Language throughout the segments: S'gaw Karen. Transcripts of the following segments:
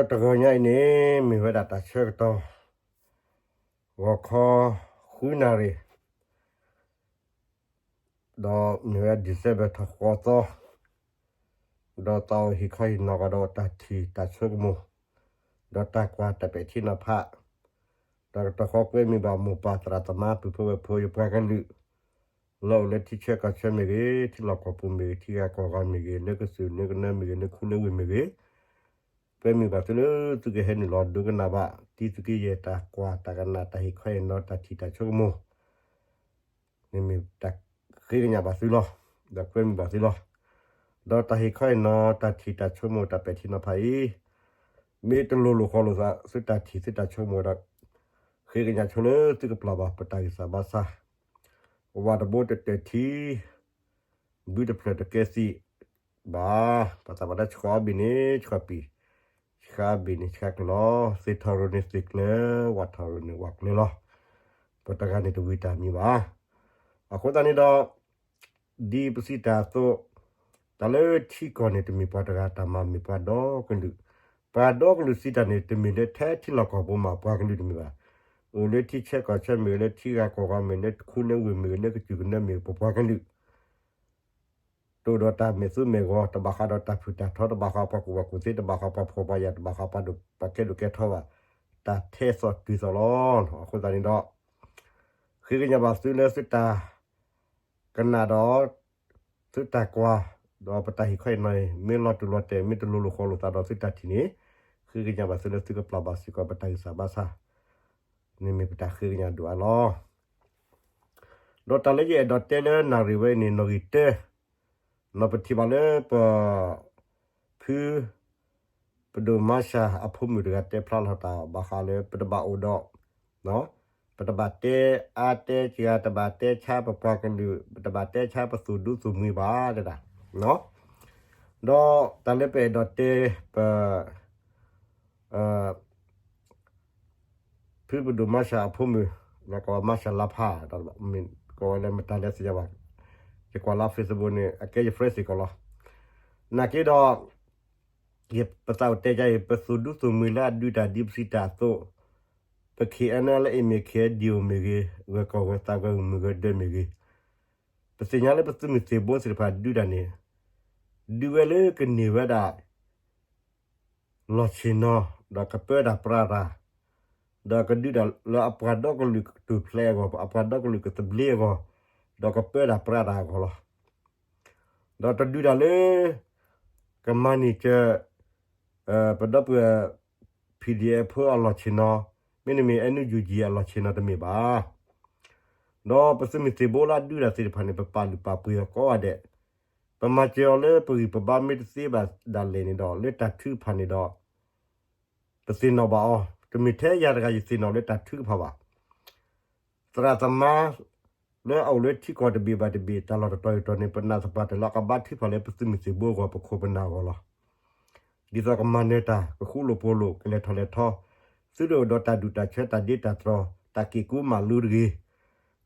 တဂီၤညါအံၤန့ၣ် မ့ၢ်ဝဲဒၣ်တၢ်ဆၢကတီၢ် ဂီၤခီ ဃုနၣ်ရံၣ် ဒီးမ့ၢ်ဝဲ December ထီၣ်ဃိးသီ, ဒီးသးအိၣ်ဟ့ၣ်ခီဟ့ၣ်နီၤကဒီးတၢ်ထံၣ်တၢ်ဆိကမိၣ်, ဒီးတၢ်ကွၢ်တၢ်ပဲာ်ထံနီၤဖး, ဒီးတၢ်ဃီကွဲမုာ်ဘၣ်မိၢ်ပၢ်သရၣ်သမါပုၢ်ဖိဝဲၢ်ဖိယပှၤကလုာ် လၢအိၣ်လၢထံဆၢကီၢ်ဆၢမ့ၢ်ဂ့ၤ, ထံလီၢ်ကီၢ်ပူၤမ့ၢ်ဂ့ၤ, ထံဂၤကီၢ်ဂၤမ့ၢ်ဂ့ၤ, လၢကစၢၢ်လၢကနၢမ့ၢ်ဂ့ၤ, လၢခူလၢဝ့ၢ်မ့ၢ်ဂ့ၤ, ကွဲမုာ်ဘၣ်သုလၢသုကဟဲနုာ်လီၤဒိကနၣ်ဘၣ် တံသုးက့ယဲၢ်တၢ်ကွၢ်တၢ်ကနၣ်တၢ်ဟ့ၣ်ခီဟ့ၣ်နီၤတၢ်ထံၣ်တၢ်ဆိကမိၣ် န့ၣ်မ့ၢ်တၢ်ဃ့ကညးဘၣ်သုလီၤ. ဒီးကွဲမုာ်ဘၣ်သုလီၤ. ဒီးတၢ်ဟ့ၣ်ခီဟ့ၣ်နီၤတၢ်ထံၣ်တၢ်ဆိကမိၣ်တၢ်ပဲာ်ထံနီၤဖးအံၤ မ့ၢ်တလိၤလိာ်ဃီလိာ်သး သုတၢ်ထံၣ်သုတၢ်ဆိကမိၣ်ဒီး ဃ့ကညးဆိလၢသုကပျၢ်ဘၣ်ပတၢ်ဂံၢ်စၢ်ဘါစၢ်, ဝၣ်တဘိတတၢၢ်ထံ ဘုတဖျၢၣ်တကဲသံးဘၣ်, ပှၤသးပှၢ်တၢ်ဆှီအီဘ့ၣ်န့ၣ် ဆှီပံၤ, ဆှါဘ့ၣ်န့ၣ်ဆှါကျၢၤလီၤ, သ့ၣ်ထီၣ်ရိၤန့ၣ်သ့ၣ်ကျၢၤ, ဝၣ်ထီၣ်ရိၤန့ၣ်ဝၣ်ကျၢၤလီၤ. ပတဂၤန့ၣ်တဝံၤတၢ်မံၤဘၣ်. အဃိသတးန့ၣ်ဒီး ဒ်ပစံးတၢ်အသိး, တၢ်လၢထံကီၢ်န့ၣ် တမ့ၢ်ပှၤတဂၤတၢ်မၤ မ့ၢ်ပှၤဒီကလုာ်, ပှၤဒီကလုာ်စံးတၢ်န့ၣ် တမ့ၢ်လၢထဲထံလီၢ်ကီၢ်ပူၤမး ပှၤကလုာ်တမ့ၢ်ဘၣ်, အိၣ်လၢထံဆၢကီၢ်ဆၢမ့ၢ်ဂ့ၤ, လၢထံဂၤကီၢ်ဂၤမ့ၢ်ဂ့ၤ, လၢခူလၢဝ့ၢ်မ့ၢ်ဂ့ၤ, လၢကစၢၢ်ကနၢမ့ၢ်ဂ့ၤ, ပပှၤကလုာ် တအိၣ်ဒီးတၢ်မဲာ်သူမဲာ်ဂီၤ, တဘၣ်ဃးဒီးတၢ်ဖုၣ်တၢ်ထီ, တဘၣ်ဃးပှၤကူၣ်ဘၣ်ကူၣ်သ့, တဘၣ်ဃးပှၤဖှီၣ်ပှၤယာ်, တဘၣ်ဃးပှၤဒိၣ်ပှၤကဲဒိၣ်ကဲထီဘၣ်, တၢ်ထဲသိးတုၤသိးလီၤ. အဃိသတးန့ၣ်ဒီး ဃ့ကညးဘၣ်သုလၢသုတၢ်ကနၣ်ဒီး သုတၢ်ကွၢ်, ဒီးပတၢ်ဟ့ၣ်ခီဟ့ၣ်နီၤအံၤ မ့ၢ်လီၤတူာ်လီၤတဲာ် မ့ၢ်တလိၤလိာ်ဃီလိာ်သးဒီးသုတၢ်ထံၣ်န့ၣ်, ဃ့ကညးဘၣ်သုလၢသုကပျၢ်ဘၣ်စ့ၢ်ကီးပတၢ်ဂံၢ်စၢ်ဘါစၢ်, န့ၣ်မ့ၢ်ပတၢ်ဃ့ကညးဒိၣ်အါလီၤ. ဒီးတၢ်လၢယအဲၣ်ဒိးတဲလၢနၣ်ရံၣ်ဝဲအံၤန့ၣ် နီၣ်ဂံၢ်တၢ, နီၢ်ပထံၣ်ဘၣ်လၢပ ဖု ပဒိၣ်မါရှၤအဖိမုၣ်တဂၤတဲဖျါလီၤတၢ်ဘၣ်ဃးလၢပတဘၣ်အိၣ်ဒီး, ပတဘၣ်တဲအါတဲစှၤ, တဘၣ်တဲဆါပပှၤကလုာ်, ပတဘၣ်တဲဆါပသုးဒူသုးမုၢ်ဘၣ် တဲဒၣ်, ဒီးတၢ်လၢပအဲၣ်ဒိးတဲ ပ ဖုပဒိၣ်မါရှၤအဖိမုၣ်, ကိးဝဲမါရှၤလါဖး, ကိးဝဲလၢမတၤလဲၣ်သ့ၣ်ညါဘၣ်, ယကွၢ်လၢ Facebook န့ၣ် အကဲယ friend စ့ၢ်ကီးလီၤ. နာ်က့ဒီး ပသးအိၣ်တဲဒ်အံၤ, ပသုးဒူသုးမုၢ်လၢအဒုးတၢ်ဒ်ပစံးတၢ်အသိး, ပ KNLA မ့ၢ်ဂ့ၤ, KNDO မ့ၢ်ဂ့ၤ, ဂၢၤကီၢ်ဂၢၤသးဂၢၤမုၢ်ဂၢၤဒၢးမ့ၢ်ဂ့ၤ, ပသ့ၣ်ညါလၢပသုးမုၢ်သံၣ်ဘိသ့ၣ်တဖၣ်ဒုးတၢ်န့ၣ်, ဒုးဝဲလၢကန့ၢ်ဝဲဒၣ် လီၢ်ဆ့ၣ်နီၤ, ဒီးကပၢတၢ်ပြးတၢ်, ဒီးကဒုးတၢ်လၢအပှၤဒီကလုာ်ကထူၣ်ဖျဲးအဂီၢ်, အပှၤဒီကလုာ်ကသဘျ့အဂီၢ်, ဒီးကပၢတၢ်ပြးတၢ်အဂီၢ်လီၤ. ဒီးတဒုးတၢ်လၢ ကမၤန့ၢ်စၢၤ ပဒီပုၢ် PDF ဖိအလီၢ်ဆ့ၣ်နီၤ, မ့တမ့ၢ် NUG အလီၢ်ဆ့ၣ်နီၤတမ့ၢ်ဘၣ်. ဒီးပသုးမုၢ်သံၣ်ဘိလၢအဒုးတၢ်သ့ၣ်တဖၣ်န့ၣ် ပပာ်လုၢ်ပာ်ပှ့ၤအီၤကိးဂၤဒဲး, ပမၤစၢၤအီၤလၢပဂံၢ်ပဘါမ့ၢ်တသ့ဘၣ်ဒၣ်လဲာ်န့ၣ်ဒီး လၢတၢ်ထုကဖၣ်န့ၣ်ဒီး ပသ့ၣ်နီၣ်ဘၣ်အီၤ, တမ့ၢ်ထဲယၤတဂၤယသ့ၣ်နီၣ်လၢတၢ်ထုကဖၣ်ဘၣ်. သရၣ်သမါ လၢအအိၣ်လၢထံကီၢ်တဘ့ၣ်ဘၣ်တဘ့ၣ် တၢ်လီၢ်တတီၤအံၤတီၤန့ၣ် ပနာ်သပှၢ်တၢၢ်လၢအကဘါထုကဖၣ်လၢပသုးမုၢ်သံၣ်ဘိအဂီၢ် ပခိၣ်ပနၢ်အဂီၢ်လီၤ. ဒ်သိးကမၤနၢၤတၢ် ကဃူလိာ်ဖိးလိာ် ကလဲၤထီၣ်လဲၤထီ, သုတအိၣ်ဒီးတၢ်ဒူၣ်တၢ်ဆၢ တၢ်ဒ့တၢ်တြီၤ တၢ်က့ၢ်ကူမးလူတဂ့ၤ,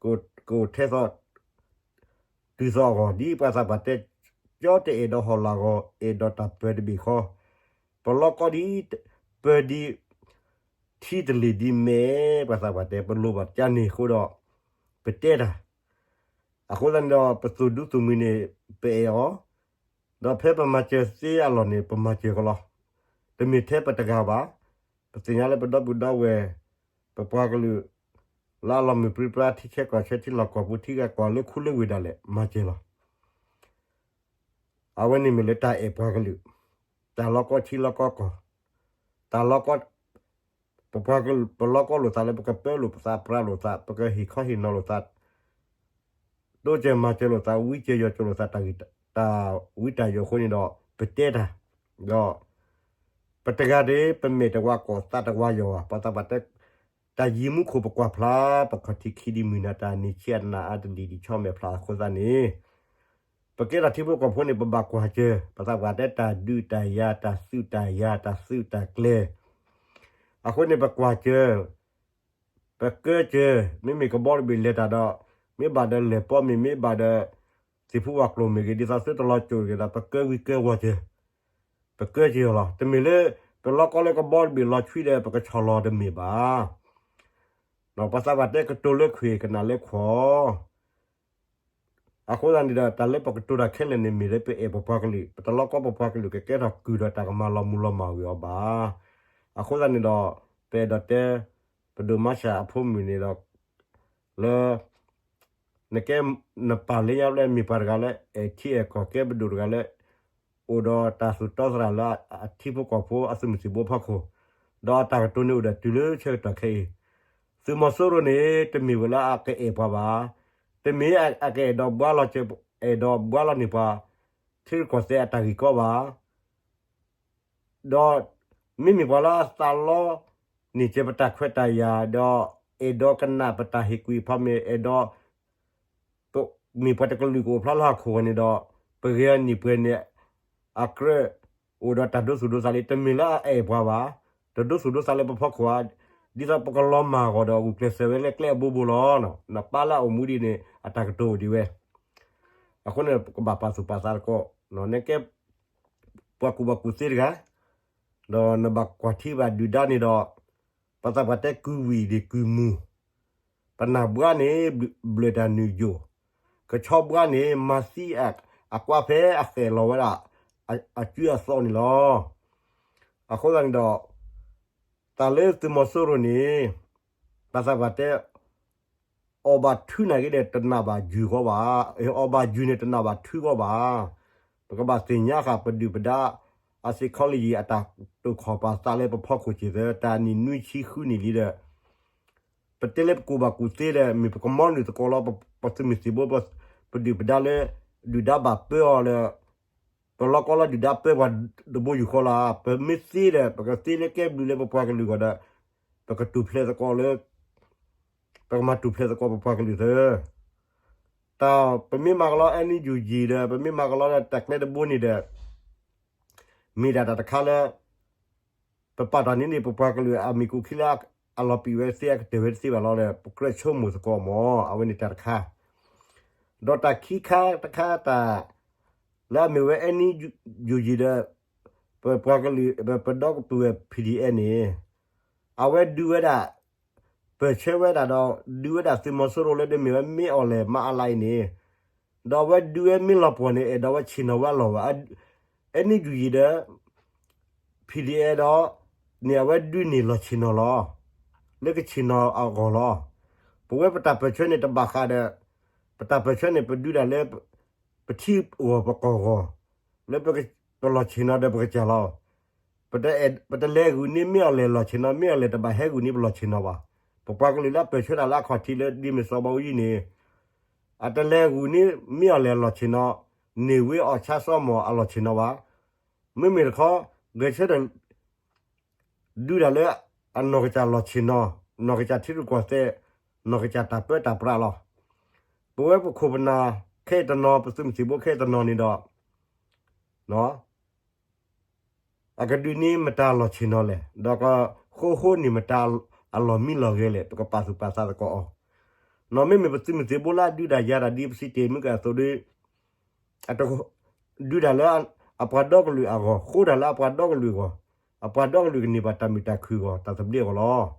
ကအိၣ်ထဲသိး တုၤသိးအဂီၢ် ဒ်ပှၤသးပှၢ်တဲ, ကၠီတအဲၣ်ဒိးဟီၣ်လာ်ဂီၤ အဲၣ်ဒိးတၢ်ပၢၤတဘ့ၣ်ဃီ, ပလီကီဒ် ပၢၤဒ် ထံတလ့ၢ်ဒ်မဲာ် ပှၤသးပှၢ်တဲ ပလိၣ်ဘၣ်ကန့ၢ်အဃိဒီး ပတဲတၢ်. အဃိသတးန့ၣ်ဒီး ပသုးဒူသုးမုၢ်န့ၣ် ပအဲၣ်အီၤ, ဒီးဖဲပမၤစၢၤသ့အလီၢ်န့ၣ် ပမၤစၢၤကီးလီၤ. တမ့ၢ်ထဲပတဂၤဘၣ်, ပသ့ၣ်ညါလၢပဒီပုၢ်ဒီဝဲၢ် ပပှၤကလုာ် လၢအလီၤမုၢ်ပြံပြါ ထံဆၢကီၢ်ဆၢ ထံလီၢ်ကီၢ်ပူၤ ထံဂၤကီၢ်ဂၤ လၢခူလၢဝ့ၢ်ဒၣ်လဲာ် မၤစၢၤလီၤ. အဝဲန့ၣ်မ့ၢ်လၢတၢ်အဲၣ်ပှၤကလုာ်, တၢ်လီကီထံလီကီကီၢ်, တၢ်လီကီ, ပပှၤကလုာ် ပလီကီလိာ်သးလၢပကပၢလိာ်ပသးပြးလိာ်သး ပကဟ့ၣ်ခီဟ့ၣ်နီၤလိာ်သး တိစၢၤမၤစၢၤလိာ်သး ဝံစၢၤယီၤစၢၤလိာ်သး တၢ်ဝံတၢ်ယိးအဃိန့ၣ်ဒီး ပတဲတၢ်, ဒီး ပတဂၤဒီး ပမဲာ်တဝါကိးသးတဝါယီၤဘၣ် ပှၤသးပှၢ်တဲ တၢ်ယံၤမူခိၣ်ပကွၢ်ဖျါ ပခီၣ်ထံးခံဒ်မုၢ်နၤ တၢ်နံၤဆံးအနၢ်အါတလံၤဒံးဆီမဲာ်ဖျါအဃိသတးန့ၣ် ပကဲထီၣ်ထံဖိကီၢ်ဖိန့ၣ် ပဘၣ်ကွၢ်စၢၤ ပသးပှၢ်တဲတၢ်ဒုးတၢ်ယၤ တၢ်သုးတၢ်ယၤ တၢ်သုးတၢ်ကျဲၤ အဃိန့ၣ် ပကွၢ်စၢၤ ပကၢစၢၤ မ့မ့ၢ်ကဘီတဘ့ၣ်လဲၤတၢ်ဒီး မ့ၢ်ဘၣ်ဒီးလဲၤပီမ့ၢ် မ့ၢ်ဘၣ်ဒီး သ့ၣ်ဖူဝၣ်ကျိၤမ့ၢ်ဂ့ၤ ဒ်သိးသုတလီၤစိၤဂ့ၤဒီး ပကၢဝံကၢဝီၤစၢၤ ပကၢစၢၤအီၤလီၤ. တမ့ၢ်လၢ ပလီၢ်ကီၢ်လၢကဘီတဘ့ၣ်လီၤဆွံဒီး ပကဆီၣ်လီၤတမ့ၢ်ဘၣ်. ပှၤသးပှၢ်တဲကတိၤလၢခွံၣ်ကနၣ်လၢခွီ အဃိသတးန့ၣ်ဒီး တၢ်လၢပကတိၤတၢ်ခဲလၢာ်န့ၣ်မ့ၢ်လၢပအဲၣ်ပပှၤကလုာ်, ပတလီၢ်ကီၢ်ပပှၤကလုာ်ကကဲထီၣ်ကုၢ်ဒီးတၢ်ကမၤလီၤမုၢ်လီၤမၢ်ဝံၤအီၤဘၣ်. အဃိသတးန့ၣ်ဒီး ပအဲၣ်ဒိးတဲ ပဒိၣ်မၤစၢၤအဖိမုၣ်န့ၣ်ဒီး လၢ နကဲ နပာ်လၢညါလၢမ့ၢ်ပှၤတဂၤလၢ အဲၣ်ထံအဲၣ်ကီၢ် ကဲပဒိၣ်တဂၤလၢ အိၣ်ဒီးတၢ်သူၣ်တီသရၣ်လၢအထံဖိကီၢ်ဖိအသုးမုၢ်သံၣ်ဘိအဖီခိၣ်, ဒီးအတၢ်ကတိၤန့ၣ်အိၣ်ဒီးတုၤလၢဆၢကတီၢ်ခဲအံၤ, သုးမီၤစိရိၤန့ၣ် တမ့ၢ်ဝဲလၢအကအဲၣ်ပှၤဘၣ်, တမ့ၢ်အကအဲၣ်ဒိးဘှါလီၤ, အဲၣ်ဒိးဘှါလီၤန့ၢ်ပှၤ ထံရူၢ်ကီၢ်သဲးအတၢ်ဂ့ၢ်ကီဘၣ် ဒီးမ့မ့ၢ်ပှၤလၢအသးလီန့ၢ်က့ၤပတၢ်ခွဲးတၢ်ယာ် ဒီးအဲၣ်ဒိးကနၣ်ပတၢ်ဟ့ၣ်ကူၣ်ဖးမ့ၢ် အဲၣ်ဒိး မ့ၢ်ပှၤတကလုာ်ကအိၣ်ဖျါလၢဟီၣ်ခိၣ်ဂီၤန့ၣ်ဒီး ပဂ့ၤအနံၣ်ပှဲၤန့ၣ် အကြၢးအိၣ်ဒီးတၢ်ဒိသူၣ်ဒိသးလံ တမ့ၢ်လၢအအဲၣ်ပှၤဘၣ်, တဒိသူၣ်ဒိသးလၢပဖီခိၣ်ဧါ, ဒ်သိးပကလီၤမၢ်အဂီၢ်ဒီးဂုာ်ကျဲးစၢးဝဲလၢကျဲအဘိဘိလီၤ. နပၢ်လၢအအိၣ်မူဒ်န့ၣ် အတၢ်ကတိၤအိၣ်ဒံးဝဲ အဃိန့ၣ် ပကဘၣ်ပာ်သူၣ်ပာ်သးသကိး, နကဲ ပှၤကူၣ်ဘၣ်ကူၣ်သ့တဂၤ, ဒီးနဘၣ်ကွၢ်ထံဘၣ်ဒုၣ်ဒါန့ၣ်ဒီး, ပှၤသးပှၢ်တဲကုၢ်ဝံၤဒံးကုၢ်မုၢ်, ပနၢ်ဘှါန့ၣ် ဘျၢၣ်တၢ်နုာ်ယိာ်, ကဆီဘှါန့ၣ် မၤသံအကွါဖဲအဃဲၣ်လီၤဝဲဒၣ် အစုအသီန့ၣ်လီၤ. အဃိသတးန့ၣ်ဒီး တၢ်လၢသုးမီၤစိရိၤန့ၣ် ပှၤသးပှၢ်တဲ အီၣ်ဘၣ်ထုနာ်က့ဒီး တနာ်ဘၣ်ယုၢ်ဃီဘၣ်, အီၣ်ဘၣ်ယုၢ်န့ၣ် တနာ်ဘၣ်ထုဃီဘၣ်. ပကဘၣ်သ့ၣ်ညါဃာ်ပဒုၣ်ပဒါ အ psychology အတၢ်တိာ်ခီၣ်ပာ်သးလၢပဖီခိၣ်စ့ၢ်ကီး တၢ်နံၣ်နွံဆံဃုနံၣ်လံဒီး ပတဲလၢပကူၣ်ဘၣ်ကူၣ်သ့ဒီး မ့ၢ်ပကမီနုာ်သကိးလီၤ ပသုးမုၢ်သံၣ်ဘိ ပဒုၣ်ပဒါလၢ ဒုၣ်ဒါဘၣ်ပၢအီၤလၢ ပလီၢ်ကီၢ်လၢဒုၣ်ဒါပၢပှၤတဘိယူၢ်ဃီလီၤ. ပမ့ၢ်သ့ဒီး ပကသ့လၢကဲဘျုးလၢပပှၤကလုာ်အဂီၢ်ဒီး ပကတူၢ်ဖျဲးသကိးလၢ ပကမၤတူၢ်ဖျဲးသကိးပပှၤကလုာ်သၢ တၢ်ပမ့ၢ်မၤကလီ NUG ဒီး ပမ့ၢ်မၤကလီဒီးတၢ်ကျဲတဘိန့ၣ်ဒီး မ့ၢ်ဒၣ်တၢ်တခါလၢ ပပာ်တၢ်န့ၢ်န့ၣ် ပပှၤကလုာ်အမံၤကူၣ်ခံလၢအလီၤပံာ်ဝဲသ့ အကတၢၢ်ဝဲတသ့ဘၣ်လီၤဒီး ပကြၢးဆိကမိၣ်သကိးမၢ် အဝဲန့ၣ်တၢ်တခါ ဒီးတၢ်ခံခါတခါတၢ် လၢအမ့ၢ်ဝဲ NUG ဒီး ပပှၤကလုာ် ပဒီပုၢ်ဝဲၢ် PDF န့ၣ် အဝဲဒုးဝဲဒၣ် ပၢၢ်ဆၢဝဲဒၣ်ဒီး ဒုးဝဲဒၣ်သုးမီၤစိရိၤလၢဒ်မ့ၢ်ဝဲမ့ၢ်အီၣ်လဲၣ်မၤအလါအံၤန့ၣ် ဒီးအဝဲဒုးဝဲမ့ၢ်လီၤပှီၢ်န့ၣ် အဲၣ်ဒိးဝဲဆ့ၣ်နီၤဝဲအလီၢ်ဝဲ NUG ဒီး PDF ဒီး န့ၣ်အဝဲဒုးန့ၢ်လီၢ်ဆ့ၣ်နီၤလီၤ. လၢကဆ့ၣ်နီၤအဂီၢ်လီၤ. ပဝဲပတၢ်ပၢၢ်ဆၢန့ၣ်တဘၣ်ဃးဒီး ပတၢ်ပၢၢ်ဆၢန့ၣ် ပဒုးဒၣ်လၢ ပထံဂီၢ်ပကီၢ်ဂီၢ် လၢပလီၢ်ဆ့ၣ်နီၤဒီးပကစၢ်လီၤ. ပတလဲၤဂုာ်န့ၢ်မ့ၢ်အီၣ်လဲၣ်လီၢ်ဆ့ၣ်နီၤ မ့ၢ်အီၣ်လဲၣ်တဘၣ်ဟဲဂုာ်န့ၢ်ပလီၢ်ဆ့ၣ်နီၤဘၣ်. ပပှၤကလုာ်လၢအပၢၢ်ဆၢတၢ်လၢအခီၣ်ထံးလၢဒ်မ့ၢ်စီၤဘးအူကၠံန့ၣ် အတလဲၤဂုာ်န့ၢ်မ့ၢ်အီၣ်လဲၣ်လီၢ်ဆ့ၣ်နီၤ န့ၢ်ဝ့အီၣ်ဆါစီမီၢ်အလီၢ်ဆ့ၣ်နီၤဘၣ်. မ့မ့ၢ်တခီ ဂဲၤဆၢထၢၣ် ဒုးတၢ်လၢ အနီၢ်ကစၢ်လီၢ်ဆ့ၣ်နီၤ နီၢ်ကစၢ်ထံရူၢ်ကီၢ်သဲး နီၢ်ကစၢ်တၢ်ပၢတၢ်ပြးလီၤ. ပဝဲပခိၣ်ပနၢ်ခဲအံၤတနီၤ ပသုးမုၢ်သံၣ်ဘိခဲအံၤတနီၤန့ၣ်ဒီး အကဒုးန့ၢ်မတၤလီၢ်ဆ့ၣ်နီၤလဲၣ် ဒီးကဃိဃိန့ၢ်မတၤအလီၢ်မံလီၢ်ဂဲၤလဲၣ် ပကပာ်သူၣ်ပာ်သးသကိးအီၤ. နီၢ်မ့မ့ၢ်ပသုးမုၢ်သံၣ်ဘိလၢအဒုးတၢ်ယၤတၢ်ဒ်ပစံးတ့ၢ်မုၢ်ကၢအသိးဒီး ဒုးတၢ်လၢအပှၤဒီကလုာ်အဂီၢ် ဃိတၢ်လၢအပှၤဒီကလုာ်အဂီၢ် အပှၤဒီကလုာ်ကန့ၢ်ဘၣ်တၢ်မုာ်တၢ်ခုၣ်အဂီၢ် တၢ်သဘျ့အဂီၢ်လီၤ.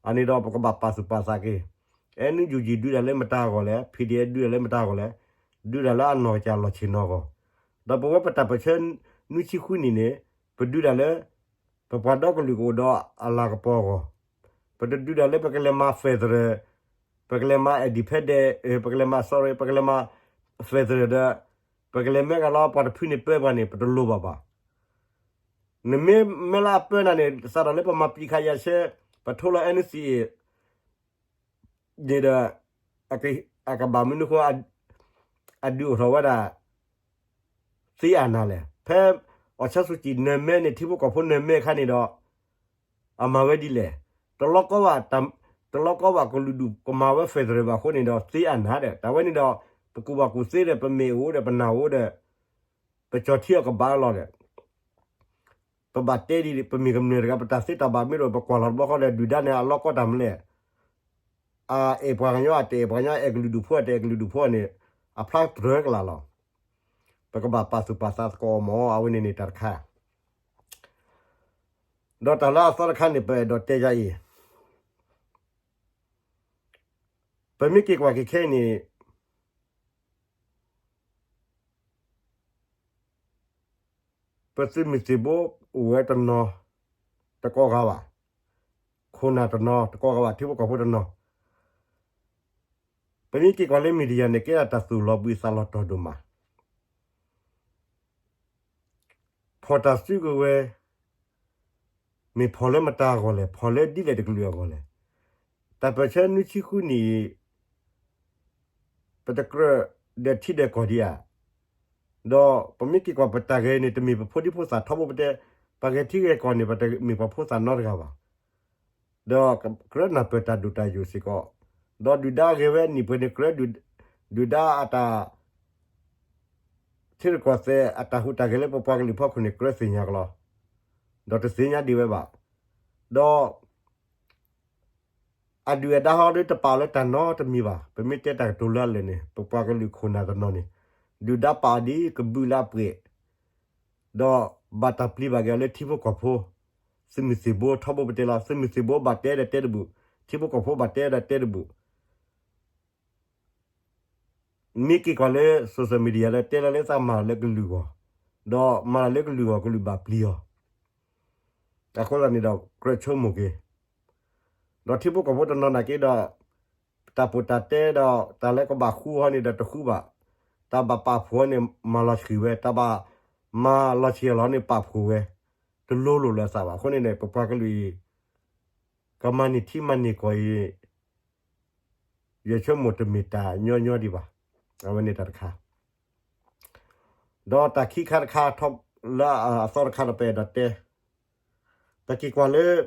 အန့ၣ်ဒီးပကဘၣ်ပာ်သူၣ်ပာ်သးက့ၤ NUG ဒုးတၢ်လၢမတၤအဂီၢ်လဲၣ် PDF ဒုးတၢ်လၢမတၤအဂီၢ်လဲၣ် ဒုးတၢ်လၢအနီၢ်ကစၢ်လီၢ်ဆ့ၣ်နီၤအဂီၢ် ဒီးပဝဲပတၢ်ပၢၢ်ဆၢနွံဆံဃုနံၣ်န့ၣ် ပဒုးတၢ်လၢ ပပှၤဒီကလုာ်ကအိၣ်ဒီးအလၤကပီၤအဂီၢ် ပတဒုးတၢ်လၢပကလဲၤမၤ federal ပကလဲၤမၤ independent ပကလဲၤမၤ sorry ပကလဲၤမၤ federal ဒီး ပကလဲၤမ့ၢ်ကလီပှၤတဖုန့ၣ်ပၢပှၤန့ၣ် ပတလိၣ်ဘၣ်ဘၣ်. နမ့ၢ်မ့ၢ်လၢအပၢနၤန့ၣ် စးထီၣ်လၢပမၤပံးခးယၤဆဲ ပထိလီၤ NCA န့ၣ်ဒီး အကဘၣ်မနုၤဃိ အဒုးအိၣ်ထီၣ်ဝဲဒၣ် သ့အနၤလဲၣ်. ဖဲ အောင်ဆန်းစုကြည် နၢၤမဲန့ၣ် ထံဖိကီၢ်ဖိနၢၤမဲအခါန့ၣ်ဒီး အမၤဝဲဒ်လဲၣ်. တလီၤကီဘၣ် တလီၤကီဘၣ်ကလုာ်ဒူၣ်ကမၤဝဲ federal ဘၣ်အဃိန့ၣ်ဒီး သ့အနၤဒီး တၢ်ဝဲန့ၣ်ဒီး ပကူၣ်ဘၣ်ကူၣ်သ့ဒီး ပမ့ၢ်အိၣ်ဒီး ပနၢ်အိၣ်ဒီး ပကၠီၤထံအီၤကဘၣ်လီၤဒီး ပဘၣ်တဲဒ် ပမ့ၢ်ကမျၢၢ်တဂၤ ပတၢ်သ့တၢ်ဘၣ်မ့ၢ်ဒီး ပကွၢ်လီၤတဘျီဃီဒီး ဒုၣ်ဒါန့ၣ် အလီၤကီတၢ်မနုၤလဲၣ်. အအဲၣ်ပှၤကညီ အတအဲၣ်ပှၤကညီ အဲၣ်ကလုာ်ဒူၣ်ဖိ အတအဲၣ်ကလုာ်ဒူၣ်ဖိန့ၣ် အဖျါတြၢၤကလာ်လီၤ. ပကဘၣ်ပာ်သူၣ်ပာ်သးသကိးအီၤမၢ် အဝဲန့ၣ်န့ၣ်တၢ်တခါ ဒီးတၢ်လၢအသီတခါန့ၣ် ပအဲၣ်ဒိးတဲယၤအံၤ, ပမ့ၢ်က့ၤကွၢ်က့ၤခဲအံၤန့ၣ် ပသုးမုၢ်သံၣ်ဘိအိၣ်ဝဲတနီၤ တကိးဂၤဘၣ်, ခိၣ်နၢ်တနီၤတကိးဂၤဘၣ်, ထံဖိကီၢ်ဖိတနီၤ, ပမ့ၢ်က့ၤကွၢ်လၢ media န့ၣ် ကဲဒၣ်တၢ်သူၣ်လီၤဘှံးသးလီၤတီၤဒိၣ်မး ဖီၣ်တၢ်စုကဝဲၤ, မ့ၢ်ဖီၣ်လၢမတၤအဂီၢ်လဲၣ်, ဖီၣ်လၢဒ်လဲၣ်တကလုာ်အဂီၢ်လဲၣ်. တၢ်ပၢၢ်ဆၢနွံဆံဃုနံၣ်အံၤ ပတကြၢးဒီးထံဒီးကီၢ်ဒံးဧါ, ဒီးပမ့ၢ်က့ၤကွၢ်ပတၢ်ဂဲၤန့ၣ် တမ့ၢ်ပဖိဒံဖိသၣ်ထီဘိပတဲ, ပှၤဂဲၤထံဂဲၤကီၢ်န့ၣ် ပတမ့ၢ်ပှၤဖိသၣ်နီတဂၤဘၣ်. ဒီးကြၢးနၢ်ပၢၢ်တၢ်ဒိၣ်တၢ်ယိာ်စ့ၢ်ကီး, ဒီးဒုၣ်ဒါဂဲၤဝဲနံၣ်ပှဲၤန့ၣ် ကြၢးဒုၣ်ဒါအတၢ် ထံရူၢ်ကီၢ်သဲးအတၢ်ဟူးတၢ်ဂဲၤလၢပပှၤကလုာ်ဖီခိၣ်န့ၣ် ကြၢးသ့ၣ်ညါကလီ, ဒီးတသ့ၣ်ညါဒံးဝဲဘၣ်. ဒီးအဒုၣ်အဒါဟီဒီးတပာ်အီၤလၢတၢ်နီတမံၤဘၣ်. ပမ့ၢ်တဲတၢ်ကတိၤလၢအလၢာ်န့ၣ် ပပှၤကလုာ်ခိၣ်နၢ်တနီၤန့ၣ် ဒုၣ်ဒါပာ်အီၤဒ်ကဘုးလၢအပှဲၤ, ဒီးဘၣ်တၢ်ပျံၤဘၣ်က့ၤအီၤလၢထံဖိကီၢ်ဖိ, သုးမုၢ်သံၣ်ဘိထီဘိပတဲလီၤ. သုးမုၢ်သံၣ်ဘိဘၣ်တဲဒီးတဲတဘူၣ်, ထံဖိကီၢ်ဖိဘၣ်တဲဒီးတဲတဘူၣ်. မ့ၢ်က့ၤကွၢ်လၢ social media ဒီးတဲလီၤလၢသးမၤလီၤလၢကလုာ်ဂီၢ်, ဒီးမၤလီၤလၢကလုာ်ဂီၢ် ကလုာ်ဘၣ်ပျံၤအီၤ. အဃိသတးန့ၣ်ဒီး ကြၢးဆိကမိၣ်က့ၤ, ဒီးထံဖိကီၢ်ဖိတနီၤနာ်က့ဒီး တၢ်ပီးတၢ်တဲဒီး တၢ်လၢကဘၣ်ဃုဟီန့ၣ်ဒီးတဃုဘၣ်, တၢ်ဘၣ်ပာ်ဖှိၣ်န့ၣ် မၤလီၤဆှံဝဲ, တၢ်ဘၣ်မၤလီၤဆှံအလီၢ်န့ၣ် ပာ်ဖှိၣ်ဝဲ, တလိၤလိာ်လၢအသးဘၣ်. အဃိန့ၣ်န့ၣ် ပပှၤကလုာ်အံၤ ကမၤန့ၢ်ထံမၤန့ၢ်ကီၢ်အံၤ ယဆိကမိၣ်တမ့ၢ်တၢ်ညီညီဒံးဘၣ်. အဝဲန့ၣ်တၢ်တခါ, ဒီးတၢ်ခံခါတခါ လၢအသီတခါဒီးပအဲၣ်ဒိးတဲ, ပက့ၤကွၢ်လၢ ဒ်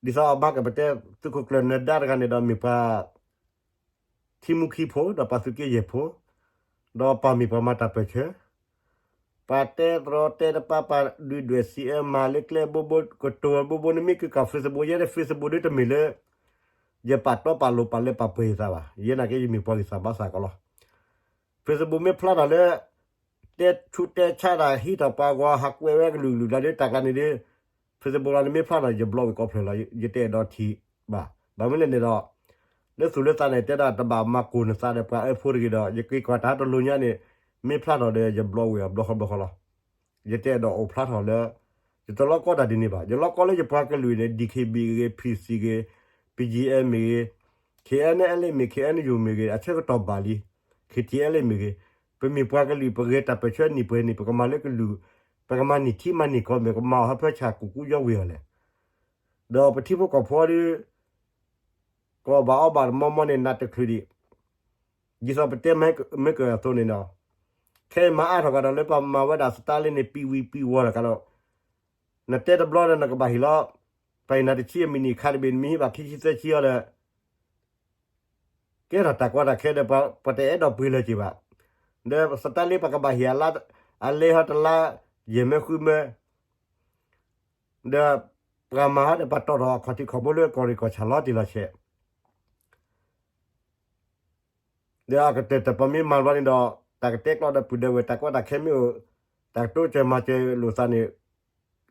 သိးအဘၣ်ကပတဲ သုးခိၣ်ကျၢၢ်နၢၤဒါတဂၤန့ၣ်ဒီးမ့ၢ်ပှၤ ထံမူခံဖိ ဒီးပှၤသုးက့ယဲၢ်ဖိ, ဒီးပှၤမ့ၢ်ပှၤမၤတၢ်ပၢၢ်ဆၢ, ပှၤတဲတရီတဲတပါ ပှၤဒုးဒွဲၣ်စံးအၢမၤလၢကျဲဘိဘိ ကတိၤဘိဘိ နမ့ၢ်က့ၤကွၢ် Facebook ယဲဒၣ် Facebook ဒ်တမ့ၢ်လၢ ယပာ်တီပာ်လိၤပာ်လၢပာ်ပှဲၤယသးဘၣ်. ယဲနာ်က့ယမ့ၢ်ပှၤဂံၢ်စၢ်ဘါစၢ်ကီးလီၤ. Facebook မ့ၢ်ဖျါထီၣ်လၢ တဲဆူးတဲဆါတၢ် ဟံးထီၣ်ပှၤဂီၤ ဟးကွဲးဝဲကလုာ်ကလုာ်လၢဒ်တၢ်ကျါန့ၣ်ဒီး Facebook လီၤန့ၣ်မ့ၢ်ဖျါထီၣ် ယဘျီဝံၤကိးဖျၢၣ်လီၤ. ယတအဲၣ်ဒိးထံၣ်ဘၣ်. ဘၣ်မနုၤလဲၣ်န့ၣ်ဒီး လၢသူၣ်လၢသးန့ၣ် တဲဒၣ်တဘၣ်မၤကိၢ်နသးဒီးပှၤအၢဖိတဂ့ၤဒီး ယက့ၤကွၢ်တၢ်တလိၤညါန့ၣ် မ့ၢ်ဖျါထီၣ်ဒီး ယဘျီဝံၤအဘျီဃီဘျီဃီလီၤ. ယတအဲၣ်ဒိးအိၣ်ဖျါထီၣ်လၢ ယတလီၤကီတၢ်ဒ်န့ၣ်ဘၣ်. ယလီၤကီလၢယပှၤကလုာ်န့ၣ် DKB ဂ့ၤ PC ဂ့ၤ BGF မ့ၢ်ဂ့ၤ KNLA မ့ၢ် KNU မ့ၢ်ဂ့ၤ အဆၢကတီၢ်ဘၣ်လံ KTLA မ့ၢ်ဂ့ၤ ပမ့ၢ်ပှၤကလုာ် ပဂဲၤတၢ်ပၢၢ်ဆၢနံၣ်ပှဲၤနံၣ် ပကမၤလၢကလုာ် ပကမၤန့ၢ်ထံမၤန့ၢ်ကီၢ် မ့ၢ်ကမၤအီၤဟၢဖၢဆၣ်ကူၣ်ကူယီဝံၤအီၤလဲၣ်. ဒီးပထံဖိကီၢ်ဖိဒီး ကအီၣ်ဘၣ်အီဘၣ်တမီမီန့ၣ် နးတချုးဒံး ဒ်သိးပတဲမ့ၢ်ကၢၢ်အသိးန့ၣ်ဒီး ခဲအံၤမၤအါထီၣ်ကဒီးလၢပှၤမၤဝဲဒၣ် Starlink န့ၣ် ပံဝံၤပံဝီၤတကးဒီး နတဲတဘျီဒီးနကဘၣ်ဟ့ၣ်လီၤ ပှၤအံၤနၤတဆံအမံးနံးခါတဘ့ၣ် နမ့ၢ်ဟံးဘၣ်ခံဆံသၢဆံအီၤဒီး ကဲထီၣ်တၢ်ကီတၢ်ခဲဒီး ပှၤတအဲၣ်ဒိးပှ့ၤလၢၤက့ၤဘၣ်. ဒီး Starlink ပှၤကဘၣ်ဟ့ၣ်အလါ အလဲဟီတလါ ယဲၢ်မၢဃုမၢ ဒီးပှၤမၤဟီဒီး ပှၤတီၣ်ထီၣ်အခီၣ်ထံးခီၣ်ဘိလၢကီၢ်ရ့ၣ်ကီၢ်ဆၣ်လီၤတံၢ်လီၤဆဲး ဒီးအကတၢၢ်တၢ်ပမ့ၢ်မၤဘျီန့ၣ်ဒီး တၢ်ကတဲကျီဒီးပုၢ်ဒီးဝဲၢ် တၢ်ကီတၢ်ခဲမ့ၢ်အိၣ် တၢ်ကတိၤစၢၤမၤစၢၤလိာ်သးန့ၣ်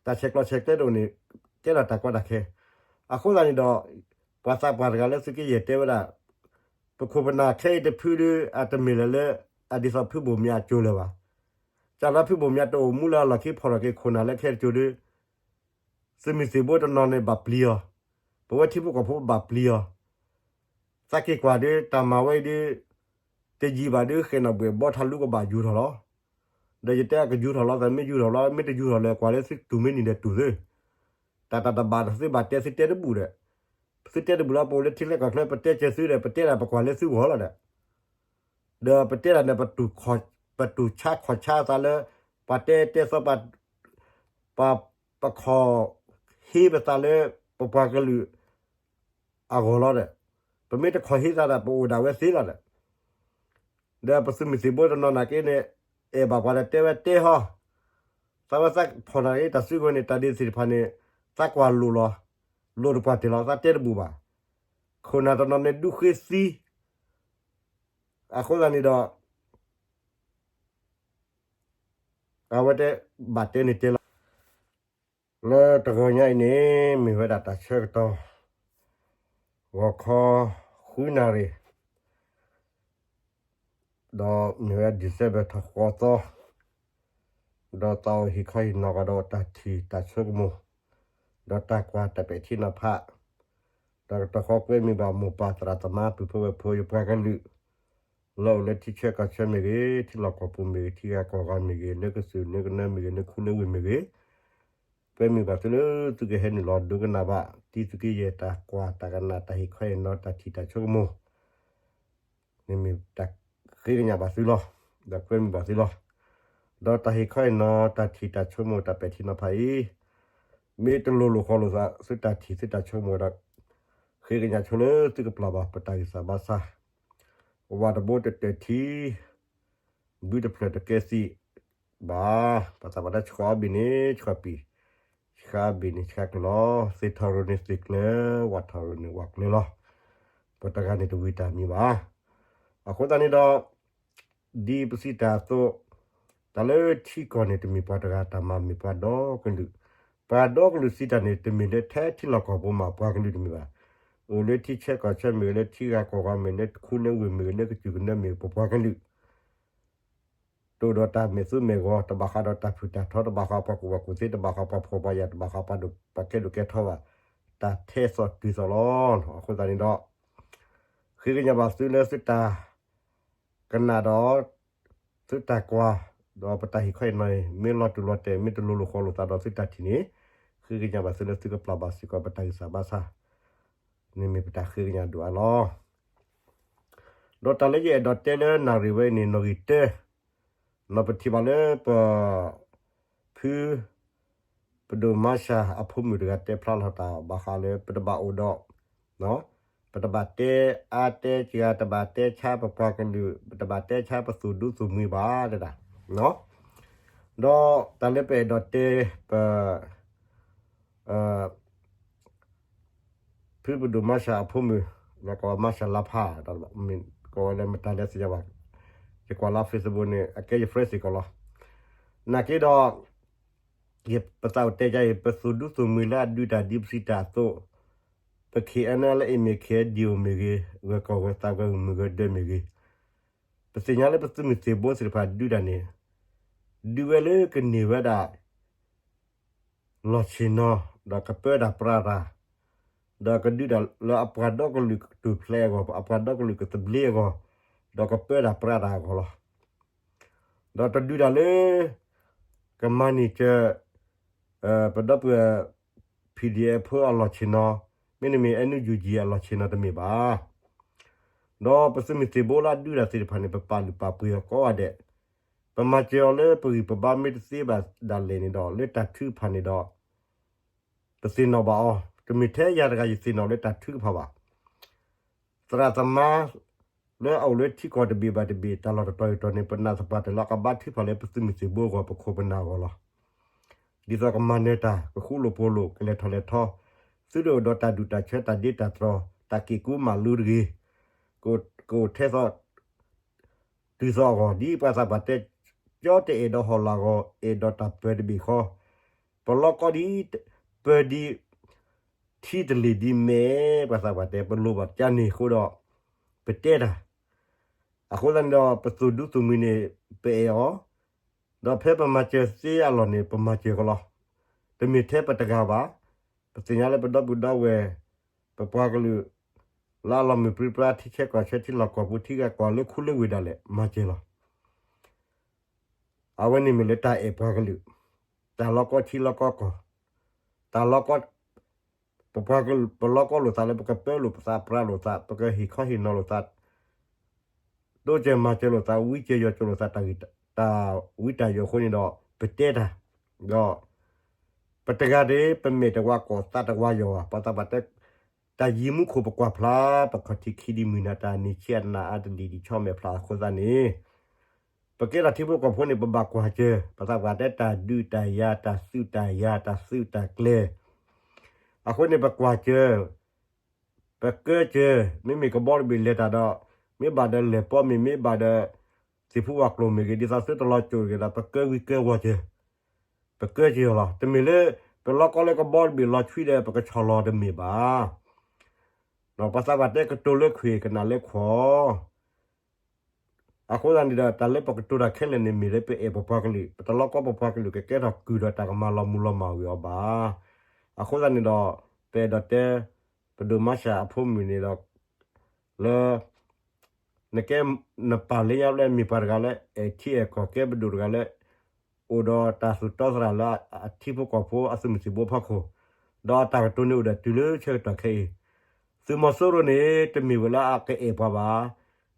တၢ်ဆဲးကျိးဆဲးကျၢတအိၣ်န့ၣ် ကဲထီၣ်တၢ်ကီတၢ်ခဲ. အဃိသတးန့ၣ်ဒီး ပှၤသးပှၢ်တဂၤလၢသုးက့ယဲၢ်တဲဝဲဒၣ် ပခိၣ်ပနၢ်ခဲအံၤတဖုဒီး အတမ့ၢ်လၢၤလၢ အဒ်သိးဖုဘိၣ်မၠးအစိၤလၢၤဘၣ်. ကၢ်လၢဖုဘိၣ်မၠးတအိၣ်မူလၢအလီၢ်ခံဖီၣ်ထီၣ်က့ၤခိၣ်နၢ်လၢခဲတစိၤဒီး သုးမုၢ်သံၣ်ဘိတနီၤန့ၣ်ဘၣ်ပျံၤအီၤ, ပဝဲထံဖိကီၢ်ဖိဘၣ်ပျံၤအီၤ, သးက့ၤကွၢ်ဒီး တၢ်မၤဝဲအံၤဒီး တယံာ်ဘၣ်ဒီး ဃဲၤနီၣ်ဘှဲၣ်ဘီထါလူကဘၣ်ယူၤထီၣ်လီၤ. ဒီးယတဲကယူၤထီၣ်လီၤ သးမ့ၢ်ယူၤထီၣ်လီၤ မ့ၢ်တယူၤထီၣ်လၢၤ ကွၢ်လၢသုတူၢ်မ့ၢ်နံၤဒီးတူၢ်သု, တၢ်တၢ်တဘၣ်တသုဘၣ်တဲသုတဲတဘူၣ်ဒီး, သုတဲတဘူၣ်လီၤ ပအိၣ်လၢထံချၢကီၢ်ချၢ ပတဲကဲသုဒီး ပတဲဒၣ်ပကွၢ်လၢသုဂီၢ်လီၤဒီး ဒီးပတဲဒၣ်န့ၣ် ပတူၢ်ဆါခီၣ်ဆါသးလၢ ပှၤတဲတဲသီ ပှၤ ပခီၣ်ဟ့ပသးလၢ ပပှၤကလုာ်အဂီၢ်လီၤဒီး, ပမ့ၢ်တခီၣ်ဟ့သးဒီး ပအိၣ်ဒၣ်ဝဲသ့လီၤဒီး, ဒီးပသုးမုၢ်သံၣ်ဘိတနီၤနာ်က့န့ၣ် အဲၣ်ဘၣ်ပှၤဒီးတဲဝဲတဲဟီ, သးဝဲသးဖီၣ်နာ်က့တၢ်စုကဝဲၤန့ၣ် တၢ်ဒ့သ့ၣ်တဖၣ်န့ၣ် သးကွၢ်လိာ်လီၤ, လိာ်တပှၢ်တ့ၢ်လီၤ သးတဲတဘူၣ်ဘၣ်. ခိၣ်နၢ်တနီၤန့ၣ်ဒူဃ့သံ, အဃိသတးန့ၣ်ဒီး အဝဲတဲ ဘၣ်တဲန့ၣ်တဲလီၤ. လၢတဂီၤညါအံၤန့ၣ် မ့ၢ်ဝဲဒၣ်တၢ်ဆၢကတီၢ် ဂီၤခီ ဃုနၣ်ရံၣ် ဒီးမ့ၢ်ဝဲ December ထီၣ်ဃိးသီ, ဒီးသးအိၣ်ဟ့ၣ်ခီဟ့ၣ်နီၤကဒီးတၢ်ထံၣ်တၢ်ဆိကမိၣ်, ဒီးတၢ်ကွၢ်တၢ်ပဲာ်ထံနီၤဖး, ဒီးတၢ်ဃီကွဲမုာ်ဘၣ်မိၢ်ပၢ်သရၣ်သမါပုၢ်ဖိဝဲၢ်ဖိယပှၤကလုာ် လၢအိၣ်လၢထံဆၢကီၢ်ဆၢမ့ၢ်ဂ့ၤ, ထံလီၢ်ကီၢ်ပူၤမ့ၢ်ဂ့ၤ, ထံဂၤကီၢ်ဂၤမ့ၢ်ဂ့ၤ, လၢကစၢၢ်နၢကနၢမ့ၢ်ဂ့ၤ, လၢခူလၢဝ့ၢ်မ့ၢ်ဂ့ၤ, ကွဲမုာ်ဘၣ်သုလၢသုကဟဲနုာ်လီၤဒိကနၣ်ဘၣ် တံသုးက့ယဲၢ်တၢ်ကွၢ်တၢ်ကနၣ်တၢ်ဟ့ၣ်ခီဟ့ၣ်နီၤတၢ်ထံၣ်တၢ်ဆိကမိၣ် န့ၣ်မ့ၢ်တၢ်ဃ့ကညးဘၣ်သုလီၤ. ဒီးကွဲမုာ်ဘၣ်သုလီၤ. ဒီးတၢ်ဟ့ၣ်ခီဟ့ၣ်နီၤတၢ်ထံၣ်တၢ်ဆိကမိၣ်တၢ်ပဲာ်ထံနီၤဖးအံၤ မ့ၢ်တလိၤလိာ်ဃီလိာ်သး သုတၢ်ထံၣ်သုတၢ်ဆိကမိၣ်ဒီး ဃ့ကညးဆိလၢသုကပျၢ်ဘၣ်ပတၢ်ဂံၢ်စၢ်ဘါစၢ်, ဝၣ်တဘိတတၢၢ်ထံ ဘုတဖျၢၣ်တကဲသံးဘၣ်, ပှၤသးပှၢ်တဲဆှီအီဘ့ၣ်န့ၣ် ဆှီပံာ်, ဆှါအဘ့ၣ်န့ၣ်ဆှါကျၢၤလီၤ, သ့ၣ်ထီၣ်ရိၤန့ၣ်သ့ၣ်ကျၢၤ, ဝၣ်ထီၣ်ရိၤန့ၣ်ဝၣ်ကျၢၤလီၤ. ပှၤတဂၤန့ၣ်တဝံၤတၢ်မံၤဘၣ်. အဃိသတးန့ၣ်ဒီး ဒ်ပစံးတၢ်အသိး, တၢ်လၢထံကီၢ်န့ၣ် တမ့ၢ်ပှၤတဂၤတၢ်မၤ မ့ၢ်ပှၤဒီကလုာ်, ပှၤဒီကလုာ်စံးတၢ်န့ၣ် တမ့ၢ်လၢထဲထံလီၢ်ကီၢ်ပူၤမး ပှၤကလုာ်တမ့ၢ်ဘၣ်, အိၣ်လၢထံဆၢကီၢ်ဆၢမ့ၢ်ဂ့ၤ, လၢထံဂၤကီၢ်ဂၤမ့ၢ်ဂ့ၤ, လၢခူလၢဝ့ၢ်မ့ၢ်ဂ့ၤ, လၢကစၢၢ်ကနၢမ့ၢ်ဂ့ၤ, ပပှၤကလုာ် တအိၣ်ဒီးတၢ်မဲာ်သူမဲာ်ဂီၤ, တဘၣ်ဃးဒီးတၢ်ဖုၣ်တၢ်ထီ, တဘၣ်ဃးပှၤကူၣ်ဘၣ်ကူၣ်သ့, တဘၣ်ဃးပှၤဖှီၣ်ပှၤယာ်, တဘၣ်ဃးပှၤဒိၣ်ပှၤကဲဒိၣ်ကဲထီဘၣ်, တၢ်ထဲသိးတုၤသိးလီၤ. အဃိသတးန့ၣ်ဒီး ဃ့ကညးဘၣ်သုလၢသုတၢ်ကနၣ်ဒီး သုတၢ်ကွၢ်, ဒီးပတၢ်ဟ့ၣ်ခီဟ့ၣ်နီၤအံၤ မ့ၢ်လီၤတူာ်လီၤတဲာ် မ့ၢ်တလိၤလိာ်ဃီလိာ်သးဒီးသုတၢ်ထံၣ်န့ၣ်, ဃ့ကညးဘၣ်သုလၢသုကပျၢ်ဘၣ်စ့ၢ်ကီးပတၢ်ဂံၢ်စၢ်ဘါစၢ်, န့ၣ်မ့ၢ်ပတၢ်ဃ့ကညးဒိၣ်အါလီၤ. ဒီးတၢ်လၢယအဲၣ်ဒိးတဲလၢနၣ်ရံၣ်ဝဲအံၤန့ၣ် နီၣ်ဂံၢ်တၢ, နီၢ်ပထံၣ်ဘၣ်လၢပ ဖု ပဒိၣ်မၤရှၤအဖိမုၣ်တဂၤတဲဖျါလီၤတၢ်ဘၣ်ဃးလၢပတဘၣ်အိၣ်ဒီး, ပတဘၣ်တဲအါတဲစှၤ, တဘၣ်တဲဆါပပှၤကလုာ်, ပတဘၣ်တဲဆါပသူၣ်ဒူသူၣ်မှံဘၣ်တဒၣ်, ဒီးတၢ်လၢပအဲၣ်ဒိးတဲပ ဖုပဒိၣ်မၤရှၤအဖိမုၣ်, လၢကမၤရှၤလါဖး, ကိးဝဲလၢမတၤလဲၣ်သ့ၣ်ညါဘၣ်, ယကွၢ်လၢ Facebook န့ၣ် အကဲယ friend စ့ၢ်ကီးလီၤ. နာ်က့ဒီး ပသးအိၣ်တဲဒ်အံၤ, ပသူၣ်ဒူသူၣ်မှံလၢအဒုးတၢ်ဒ်ပစံးတၢ်အသိး, ပ KNLA မ့ၢ်ဂ့ၤ, KNDO မ့ၢ်ဂ့ၤ, ဂၢၤကီၢ်ဂၢၤသးဂၢၤမုၢ်ဂၢၤဒၢးမ့ၢ်ဂ့ၤ, ပသ့ၣ်ညါလၢပသုးမုၢ်သံၣ်ဘိသ့ၣ်တဖၣ်ဒုးတၢ်န့ၣ်, ဒုးဝဲလၢကန့ၢ်ဝဲဒၣ် လီၢ်ဆ့ၣ်နီၤ, ဒီးကပၢတၢ်ပြးတၢ်, ဒီးကဒုးတၢ်လၢအပှၤဒီကလုာ်ကထူၣ်ဖျဲးအဂီၢ်, အပှၤဒီကလုာ်ကသဘျ့အဂီၢ်, ဒီးကပၢတၢ်ပြးတၢ်အဂီၢ်လီၤ. ဒီးတဒုးတၢ်လၢ ကမၤန့ၢ်စၢၤ ပဒီပုၢ်ဝဲၢ် PDF ဖိအလီၢ်ဆ့ၣ်နီၤ, မ့တမ့ၢ် NUG အလီၢ်ဆ့ၣ်နီၤတမ့ၢ်ဘၣ်. ဒီးပသုးမုၢ်သံၣ်ဘိလၢအဒုးတၢ်သ့ၣ်တဖၣ်န့ၣ် ပပာ်လုၢ်ပာ်ပှ့ၤအီၤကိးဂၤဒဲး, ပမၤစၢၤအီၤလၢပဂံၢ်ပဘါမ့ၢ်တသ့ဘၣ်ဒၣ်လဲာ်န့ၣ်ဒီး လၢတၢ်ထုကဖၣ်န့ၣ်ဒီး ပသ့ၣ်နီၣ်ဘၣ်အီၤ, တမ့ၢ်ထဲယၤတဂၤယသ့ၣ်နီၣ်လၢတၢ်ထုကဖၣ်ဘၣ်. သရၣ်သမါ လၢအအိၣ်လၢထံကီၢ်တဘ့ၣ်ဘၣ်တဘ့ၣ် တၢ်လီၢ်တတီၤအံၤတီၤန့ၣ် ပနာ်သပှၢ်တၢၢ်လၢအကဘါထုကဖၣ်လၢပသုးမုၢ်သံၣ်ဘိအဂီၢ် ပခိၣ်ပနၢ်အဂီၢ်လီၤ. ဒ်သိးကမၤနၢၤတၢ် ကဃူလိာ်ဖိးလိာ် ကလဲၤထီၣ်လဲၤထီ, သုတအိၣ်ဒီးတၢ်ဒူၣ်တၢ်ဆၢ တၢ်ဒ့တၢ်တြီၤ တၢ်က့ၣ်ကူမးလူတဂ့ၤ, ကအိၣ်ထဲသိး တုၤသိးအဂီၢ် ဒ်ပှၤသးပှၢ်တဲ, ကၠီတအဲၣ်ဒိးဟီၣ်လာ်ဂီၤ အဲၣ်ဒိးတၢ်ပၢၤတဘ့ၣ်ဃီ, ပလီကီဒ်ပၢၤဒ် ထံတလ့ၢ်ဒ်မဲာ်, ပှၤသးပှၢ်တဲ ပလိၣ်ဘၣ်ကန့ၣ်အဃိဒီး ပတဲတၢ်. အဃိသတးန့ၣ်ဒီး ပသူၣ်ဒူသူၣ်မှံန့ၣ် ပအဲၣ်အီၤ, ဒီးဖဲပမၤစၢၤသ့အလီၢ်န့ၣ် ပမၤစၢၤကလီၤ. တမ့ၢ်ထဲပတဂၤဘၣ်, ပသ့ၣ်ညါလၢပဒီပုၢ်ဒီဝဲၢ် ပပှၤကလုာ် လၢအလီၤမုၢ်ပြံပြါ ထံဆၢကီၢ်ဆၢ ထံလီၢ်ကီၢ်ပူၤ ထံဂၤကီၢ်ဂၤ လၢခူလၢဝ့ၢ်ဒၣ်လဲာ် မၤစၢၤလီၤ. အဝဲန့ၣ်မ့ၢ်လၢတၢ်အဲၣ်ပှၤကလုာ်, တၢ်လီကီထံလီကီကီၢ်, တၢ်လီကီ, ပပှၤကလုာ် ပလီကီလိာ်သးလၢ ပကပၢလိာ်ပသးပြးလိာ်သး ပကဟ့ၣ်ခီဟ့ၣ်နီၤလိာ်သး တိစၢၤမၤစၢၤလိာ်သး ဝံစၢၤယိၤစၢၤလိာ်သး တၢ်ဝံတၢ်ယိၤအဃိန့ၣ်ဒီး ပတဲတၢ်, ဒီး ပတဂၤဒၣ် ပမဲာ်တဝါကိးသးတဝါယီၤဘၣ်. ပှၤသးပှၢ်တဲ တၢ်ယံၤမူခိၣ်ပကွၢ်ဖျါ, ပခီၣ်ထံးခံဒ်မုၢ်နၤ တၢ်နံၤဆံးအနးအါတလံၤဒ်ဆီမဲာ်ဖျါအဃိသတးန့ၣ် ပကဲထီၣ်ထံဖိကီၢ်ဖိန့ၣ် ပဘၣ်ကွၢ်စၢၤ ပှၤသးပှၢ်တဲ တၢ်ဒုးတၢ်ယၤ တၢ်သုးတၢ်ယၤ တၢ်သုးတၢ်ကျဲၤ အဃိန့ၣ် ပကွၢ်စၢၤ ပကၢစၢၤ မ့မ့ၢ်ကဘီတဘ့ၣ်လဲၤတၢ်ဒီး မ့ၢ်ဘၣ်ဒီးလဲၤပီမ့ၢ် မ့ၢ်ဘၣ်ဒီး သ့ၣ်ဖူဝၣ်ကျိၤမ့ၢ်ဂ့ၤ ဒ်သိးသုတလီၤစိၤတဂ့ၤဒီး ပကၢဝံၤကၢဝီၤစၢၤ ပကၢစၢၤအီၤလီၤ. တမ့ၢ်လၢ ပလီၢ်ကီၢ်လၢကဘီတဘ့ၣ်လီၤဆွံဒီး ပကဆီၣ်လီၤတမ့ၢ်ဘၣ်. ပှၤသးပှၢ်တဲကတိၤလၢခွံးကနၣ်လၢခွီ အဃိသတးန့ၣ်ဒီး တၢ်လၢပကတိၤတၢ်ခဲလၢာ်န့ၣ်မ့ၢ်လၢပအဲၣ်ပပှၤကလုာ်, ပတလီၢ်ကီၢ်ပပှၤကလုာ်ကကဲထီၣ်ကုၢ်ဒီးတၢ်ကမၤလီၤမုၢ်လီၤမၢ်ဝံၤအီၤဘၣ်. အဃိသတးန့ၣ်ဒီး ပအဲၣ်ဒိးတဲ ပဒိၣ်မါစၢ်အဖိမုၣ်န့ၣ်ဒီး လၢ နကဲ နပာ်လၢညါဘျဲၣ် မ့ၢ်ပှၤတဂၤလၢ အဲၣ်ထံအဲၣ်ကီၢ် ကဲပဒိၣ်တဂၤလၢ အိၣ်ဒီးတၢ်သူၣ်တီသရၣ်လၢအထံဖိကီၢ်ဖိအသုးမုၢ်သံၣ်ဘိအဖီခိၣ်, ဒီးအတၢ်ကတိၤန့ၣ်အိၣ်ဒီးတုၤလၢဆၢကတီၢ်ခဲအံၤ, သုးမီၤစိရိၤန့ၣ် တမ့ၢ်ဝဲလၢအကအဲၣ်ပှၤဘၣ်,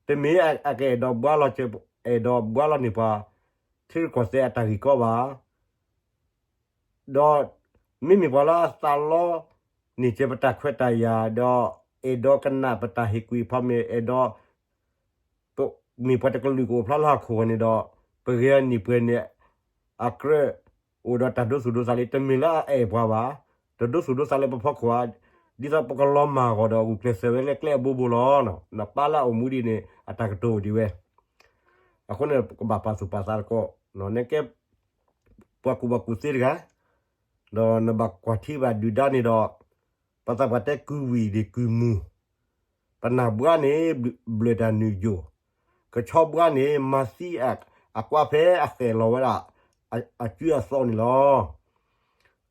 တမ့ၢ်အကအဲၣ်ဒိးဘှါလီၤ, အဲၣ်ဒိးဘှါလီၤန့ၢ်ပှၤ ထံရူၢ်ကီၢ်သဲးအတၢ်ဂ့ၢ်ကီဘၣ် ဒီး မ့မ့ၢ်ပှၤလၢအသးလီန့ၢ်က့ၤပတၢ်ခွဲးတၢ်ယာ် ဒီးအဲၣ်ဒိးကနၣ်ပတၢ်ဟ့ၣ်ကူၣ်ဖးမ့ၢ် အဲၣ်ဒိး မ့ၢ်ပှၤတကလုာ်ကအိၣ်ဖျါလၢဟီၣ်ခိၣ်ဂီၤန့ၣ်ဒီး ပဂ့ၤအနံၣ်ပှဲၤန့ၣ် အကြၢးအိၣ်ဒီးတၢ်ဒိသူၣ်ဒိသးလံ တမ့ၢ်လၢအအဲၣ်ပှၤဘၣ်, တဒိသူၣ်ဒိသးလၢပဖီခိၣ်ဧါ, ဒ်သိးပကလီၤမၢ်အဂီၢ်ဒီးဂုာ်ကျဲးစၢးဝဲလၢကျဲအဘိဘိလီၤ. နပၢ်လၢအအိၣ်မူဒ်န့ၣ် အတၢ်ကတိၤအိၣ်ဒံးဝဲ အဃိန့ၣ် ပကဘၣ်ပာ်သူၣ်ပာ်သးသကိး, နကဲ ပှၤကူၣ်ဘၣ်ကူၣ်သ့တဂၤ, ဒီးနဘၣ်ကွၢ်ထံဘၣ်ဒုၣ်ဒါန့ၣ်ဒီး, ပှၤသးပှၢ်တဲကုၢ်ဝံၣ်ဒံးကုၢ်မူၤ, ပနၢ်ဘှါန့ၣ် ဘျၢၣ်တၢ်နုာ်ယိာ်, ကဆီဘှါန့ၣ် မၤသံအကွၢ်ဖဲအဃဲၣ်လီၤဝဲဒၣ် အစုအသီန့ၣ်လီၤ.